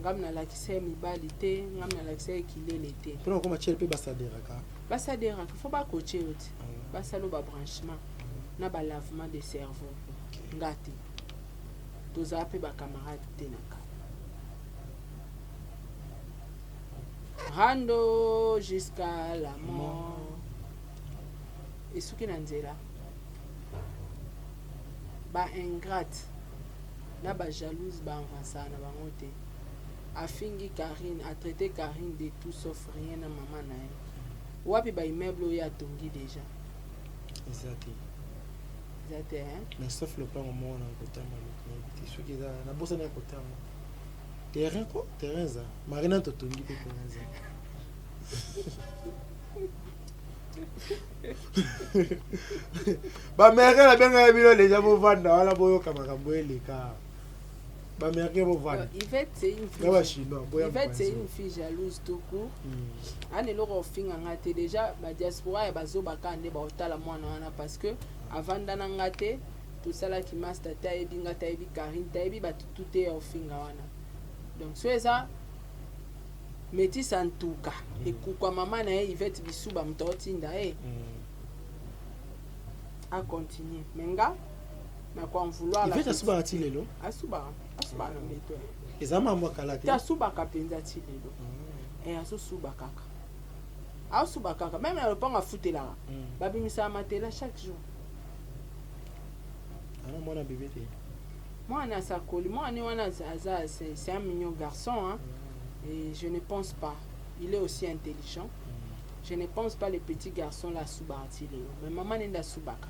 ngam nalakisa ye mibali te, ngam nalakisa ye kilele te. Mpona kokoma tiele mpe basaderaka. Basaderaka, fo bakotie yo ti basala babranchement na balavement de cerveau. Nga te, tozala mpe bacamarade te na kala rando jusqu'à la mort. Esuki na nzela. Baingrate na bajalouse baavansaka na bango te. Afingi Karine, atraité Karine de tout sauf rien. Na mama na ye wapi? Baimmeuble oyo atongi déjà. Eza te. Eza te hein? Mais sauf lopango moko na kotanga nayebi te soki eza nabosani ya kotanga terrain ko terrain eza marina totongi mpe terrain eza. Baaméricain nabengaka bino deja bovanda wana boyoka makambo eleka. Baaméricain bovanda. Yvette, c'est une na bachinois boya. Yvette, c'est une fille jalouse tout court. Ana eloko ofinga nga te. Déjà badiaspora ya bazobaka nde baotala mwana wana parce que avanda na nga te, tosalaki master te, ayebi nga te, ayebi Karine te, ayebi bato tu te ya ofinga wana. Donc so eza métisse ntuka ekukwa mama na ye Yvette Bisuba moto aotinda ye acontinue, mais nga nakoen vouloir. Yvette asubaka ti lelo? Asubaka, asubaka na mbeto. Eza mambo ya kala te. Te, asubaka mpenza ti lelo. Azosuba kaka, aosuba kaka même na lopango afutelaka, babimisaka matela chaque jour. Ana mwana bébé te? Mwana asakoli mwana wana aza, c'est un mignon garçon hein? Et je ne pense pas, il est aussi intelligent, je ne pense pas le petit garçon là asubaka ti lelo. Mais mama nende asubaka.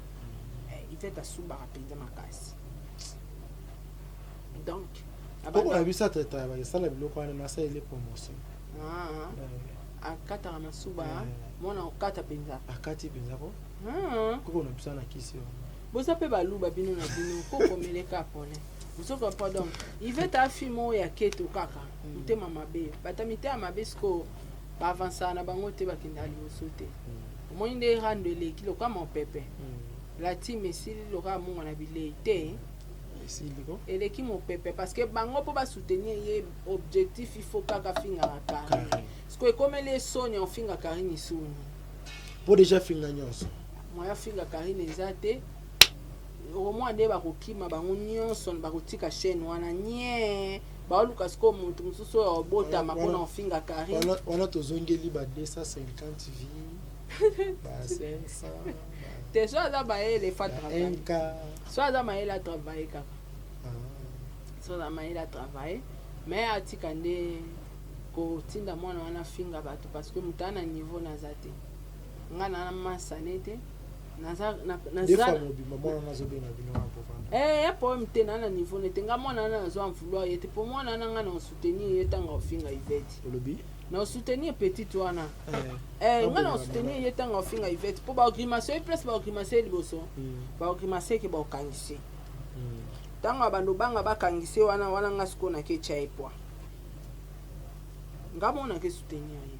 Yvette asubaka mpenza makasi, donc koko na biso atraitaka bakesala biloko wana nasaleli promotion. Ah, akataka masuba mwana okata mpenza. Akati mpenza ko koko na biso na kisi wana. Boza mpe baluba bino na bino kokomeleka pole ozoka pa. Donc Yvette afi moko ya keto kaka motema mabe, bato ya mitema mabe sikoyo baavansaka na bango te, bakendaka liboso te. Omoni nde rando eleki lokola mopepe, la team esili lokola mongo na bilei te. Esili ko. Eleki mopepe parce que bango mpo basoutenir ye, objectif il faut kaka fingaka Karine. Sikoyo ekomeli ye soni, ofinga Karine soni. Mpo déjà finga nyonso. Moya finga Karine eza te. Okomona nde bakokima bango nyonso, bakotika chaîne wana nye, baoluka sikoyo moto mosusu oyo obotama mpona ofinga Karine. Wana tozongeli ba 250 vues, ba 500. Te, so aza mayele fa ba travaille. 1K. So aza mayele atravaille kaka, so aza mayele atravaille, mais atika nde kotinda mwana wana finga bato parce que moto aza na niveau naza te, nga na masane te, naza Deux fois mobimba mwana wana azobenga bino wana povanda. Eh, ya problème te, na na niveau nete nga mwana wana nazwa en vouloir ye te po mwana wana nga na soutenir ye ntango aofinga Yvette. Olobi? Na soutenir petite wana. Eh, nga na soutenir ye ntango aofinga Yvette po baogrimase ye place, baogrimase ye liboso, baogrimase ke baokangise ntango abando banga bakangise wana wana. Nga sikoyo nake tya ye poa, nga moko nake soutenir ye.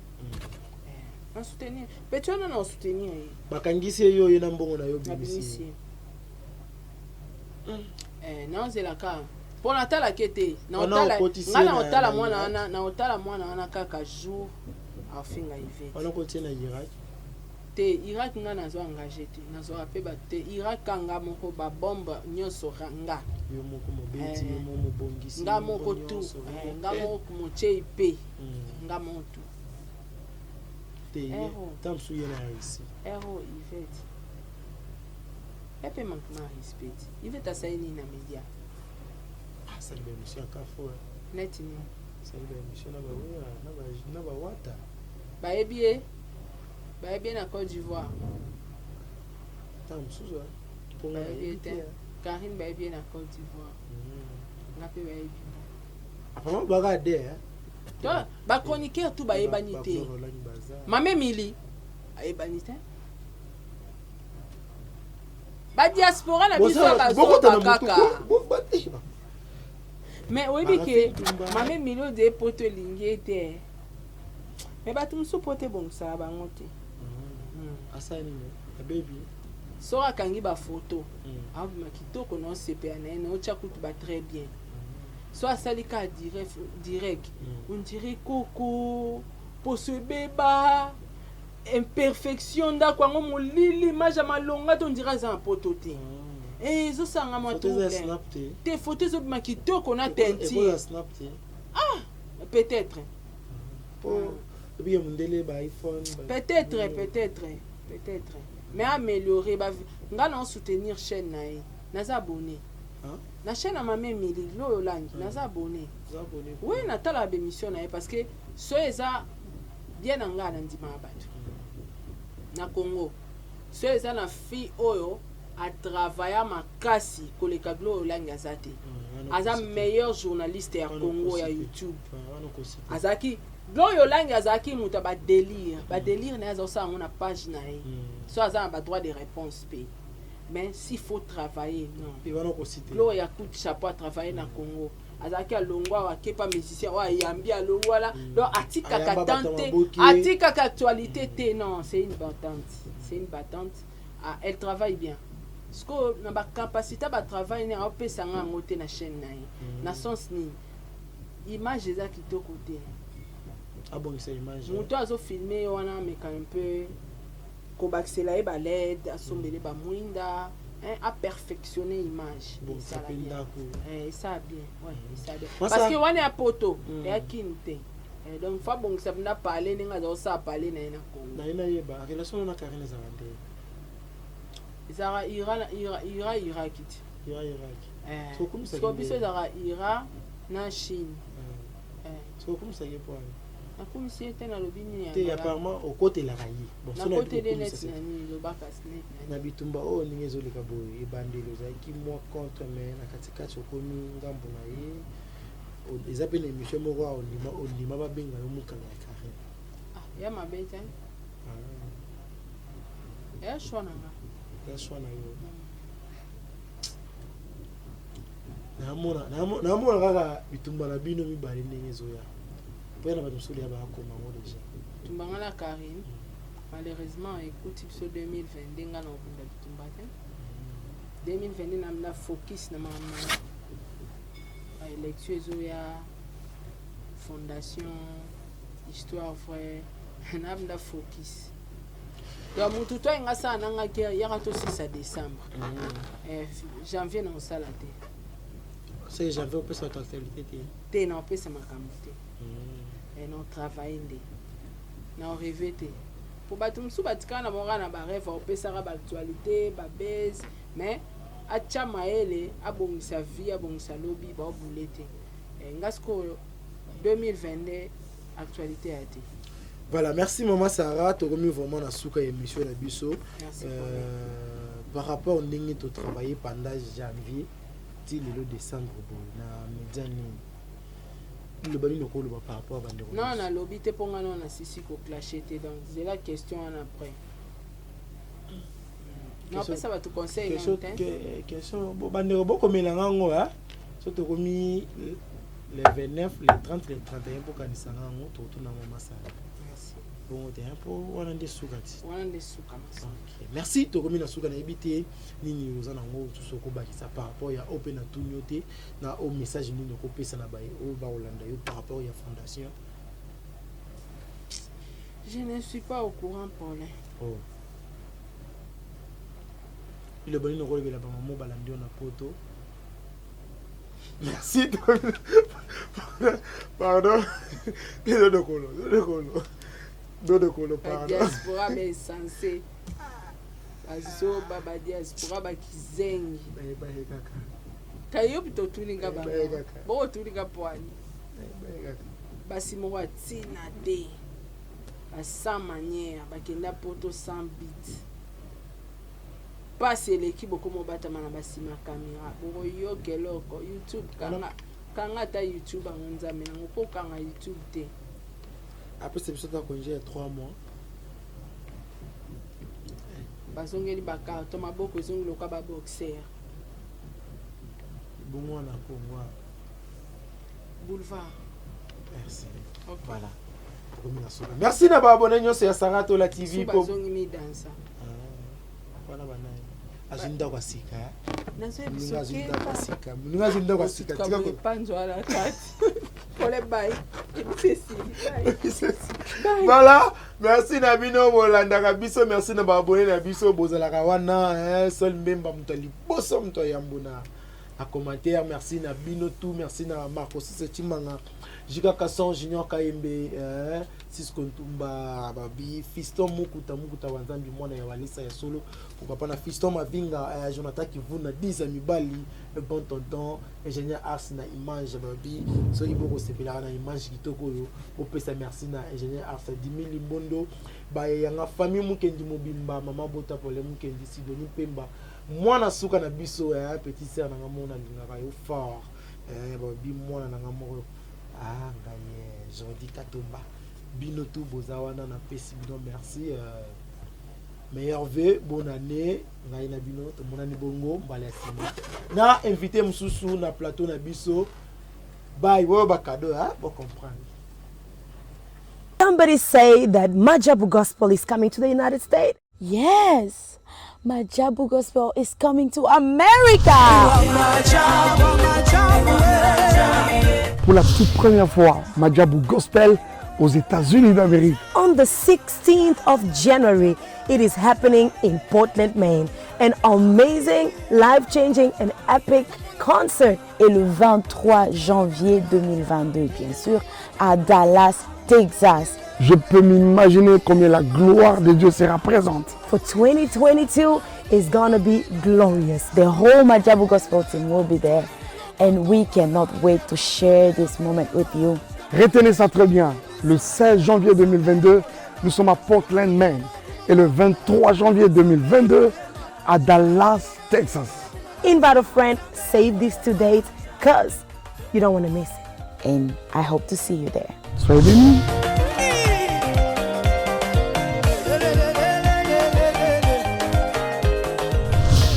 Eh, na soutenir petit wana, na soutenir ye. Bakangisi ye, yo ye na mbongo na yo nabimisi bimisi. Ye. Eh, naozelaka mpo natalaki te. Wana okotisi Nga ye naotala na mwana Irak? wana, naotala mwana wana kaka jour afinga Yvette. Wana okotie na Irak? Te, Irak nga nazwa engagé te, nazwaka mpe bato te. Irak ka nga moko, babombe nyonso nga. Yo moko mobeti? Eh. Yo moko mobongisi? Nga yo moko moko tu. nyonso, Eh, nga moko motiei mpe nga moko tu. Te ye Ero. ta mosusu ye na réussi. Ero Yvette epe manquement ya respect. Yvette asali nini na média? Asali baémission ya kafo. Neti nini? Asali baémission na bawera na bawata. Bayebi ye, bayebi ye na Côte d'Ivoire. Ta mosusu mpo nga Bayebi ye nayebi te. te. Karine bayebi ye na Côte d'Ivoire, nga mpe bayebi. Apparemment baka de. To bachroniqueur tu bayebani te. Mama Emili ayebani te, badiaspora na biso ya bazoba kaka. Mais oyebi ke mama Emili oyo poto elingi ye te, mais bato mosusu poto ebongisaka bango te. Asali nini abebi? Soki akangi bafoto aobima kitoko na osepela na ye, na otya kutu ba très bien. So asali kaka direct, on dirait koko poso ebeba, imperfection, ndako yango molili, image ya malonga te, on dirait aza na poto te. Ezosanga mwa Photo eza trouble. snap te? Te, photo ezobima kitoko na teinture. Ekoza snap te? Peut-être. Po ebike mondele ba iPhone Peut-être, peut-être, peut-être, mais améliorer nga na soutenir chaîne na ye, naza abonné Hein? na chaîne ya mama Emili loyo olangi, naza abonné. Oza abonné? Oui, natalaka bémission na ye parce que so eza bien na ngai, na ndimaka bato na Congo. So eza na fille oyo atravailla makasi koleka Gloria Olangi aza te. Aza meilleur journaliste ya Congo ya YouTube. Azalaki Gloria Olangi azalaki moto ya ba délire, ba délire na ye aza kosala yango na page na ye. So aza na ba droit de réponse pe. Mais s'il faut travailler, non. Gloria coup de chapeau a travailler na Congo. Azalaki alongwa awa akepa musicien oyo ayambi alongwa la. Donc atikaka temps te, atikaka actualité te. Non, c'est une battante. C'est une battante. Ah, elle travaille bien. Sikoyo na ba capacité ba travail ne aopesa nga yango te na chaîne na ye. Na sens nini? Image eza kitoko te. Abongisa image. Moto azo filmer ye wana ameka un peu kobakisela ye ba LED, asombele ba mwinda, hein, a perfectionner image. Bongisa Esala pe bien. ndako. Eh, esala bien. Ouais, esala bien. Masa- Parce que wana ya poto, ya kin te. Eh, donc fa bongisa mpenza palais ndenge aza kosala palais na ye na Congo. Na ye nayeba relation na Karine ezalaka nde. Ezalaka Iran, Ira, Ira, Irak ti. Ira Irak. Eh. So okomisaki Sikoyo biso nde. ezalaka Iran na Chine. Eh. So okomisaki ye po wana. Nakomisi ye te, nalobi nini ya Te malamu. apparemment okotelaka ye. Bon, so na Nakoteli ye okomisa neti se. na nini, lobaka neti na Na nini. bitumba oyo ndenge ezoleka boye ebandeli ozalaki mwa contre mais na katikati okomi ngambo na ye. Eza pe na émission moko awa ondima, ondima babenga yo mokala ya Karine. Ah, ya mabe te. Ah. Ya choix na nga. Ya choix na yo. Naamona, naamona kaka bitumba na bino mibale ndenge ezoya. Po ya na bato mosusu ya bakoma yango déjà. Bitumba nga na Karine, malheureusement ekuti biso 2022 nga na obunda bitumba te. 2022 na na focus na makambo na ba élection ezoya, fondation, histoire vraie, na na focus. Donc mutu to nga sala na nga guerre yaka to 6 décembre. Eh, janvier na osala te. C'est janvier opesa bato actualité te. Te na opesa makambo te. Eh, na travailler nde. Na rêver te. Po bato mosusu batikala na bango kaka na ba rêve, opesaka ba actualité, ba buzz, mais atia mayele, abongisa vie, abongisa lobi, ba obule te. Eh, nga sikoyo 2022 actualité ya te. Voilà, merci maman Sarah, tokomi vraiment na suka émission na biso. Merci. Par rapport ndenge to travailler pendant janvier ti lelo décembre boye na média nini? Loba nini okoloba par rapport à bandeko? Non, nalobi te mpo nga nano nasisi koclashe te, donc zela question wana après. Napesa bato conseil Question, nano te. Question bo bandeko bokomela ngango hein. So tokomi le 29, le 30, le 31 pour kanisa ngango tokotuna mama Sarah. Merci. Bongo te hein, po wana nde suka ti. Wana nde suka masi. Ok, merci tokomi na suka nayebi te nini oza nango mosusu okobakisa par rapport ya oyo mpe natuni yo te na oyo message nini okopesa na baye oyo bakolanda yo par rapport ya fondation. Je ne suis pas au courant, Paulin. Oh. Liloba nini okolobela bamamo balandi yo na poto? Merci. Pardon. Dodokolo, dodokolo. Dodokolo, pardon. Badiaspora bainsense, bazoba, badiaspora bakizengi. Bayebaye kaka. Kayobi totuninga bango. Baye kaka. Bokotuninga poani. Bayebaye kaka. Basi moko ya ntina te, ba sans manière, bakenda poto sans but. Pasi eleki bokoma obatama na basima kamera, bokoyoka eloko. YouTube kanga, kanga ata YouTube yango nzambe nango kokanga YouTube te. Apesa biso ata congé ya 3 mois. Bazongeli ba carton, maboko ezongi lokola ba boxer. Bongo wana Congo. Boulevard. Merci. Ok. Voilà. Tokomi na suka. Merci na ba abonné nyonso ya Sarah Tola TV Su po. bazongi midansa. Ah, wana banani? Azwi ndako ya sika. Nazoyebi Moninga azwi soki ndako ya sika. Moninga azwi ndako ya sika. osuka Tika boye ko. panzo wana kati. Pole bye. Ebisesi. Bye. Bye. Voilà, merci na bino bolandaka biso, merci na ba abonné na biso bozalaka wana, hein, Sol Mbemba moto ya liboso moto ya yambo na na commentaire, merci na bino tout, merci na Marco Sisse Chimanga, Jika Kasson, Junior Kayembe, hein, Cisco Ntumba babi Fiston Mukuta Mukuta wa Nzambi mwana ya Walesa ya solo pourquoi pas na Fiston Mavinga Jonathan Kivuna 10 ya mibali bon tonton ingénieur Ars na image babi soki bokosepelaka na image kitoko oyo opesa merci na ingénieur Ars Dimi Limbondo bayanga famille Mukendi mobimba mama bota pole Mukendi Sidoni Pemba mwana suka na biso petit sœur nanga mona lingaka yo fort babi mwana nanga moko ah ngai Jordi Katomba bino tout boza wana napesi bino merci meilleurs vœux, bonne année. Ngai na bino tomonani bongo mbala ya nsima na invité mosusu na plateau na biso. Bye, oyo bacadeau bo comprendre. Somebody say that Majabu Gospel is coming to the United States. Yes, Majabu Gospel is coming to America. Pour la toute première fois, Majabu Gospel aux États-Unis d'Amérique. On the 16th of January, it is happening in Portland, Maine. An amazing, life-changing and epic concert. Et le 23 janvier 2022, bien sûr, à Dallas, Texas. Je peux m'imaginer combien la gloire de Dieu sera présente. For 2022 is gonna be glorious. The whole Majabu Gospel team will be there and we cannot wait to share this moment with you. Retenez ça très bien. Le 16 janvier 2022, nous sommes à Portland, Maine. Et le 23 janvier 2022, à Dallas, Texas. Invite a friend, save these two dates, 'cause you don't want to miss it. And I hope to see you there. Soyez bénis.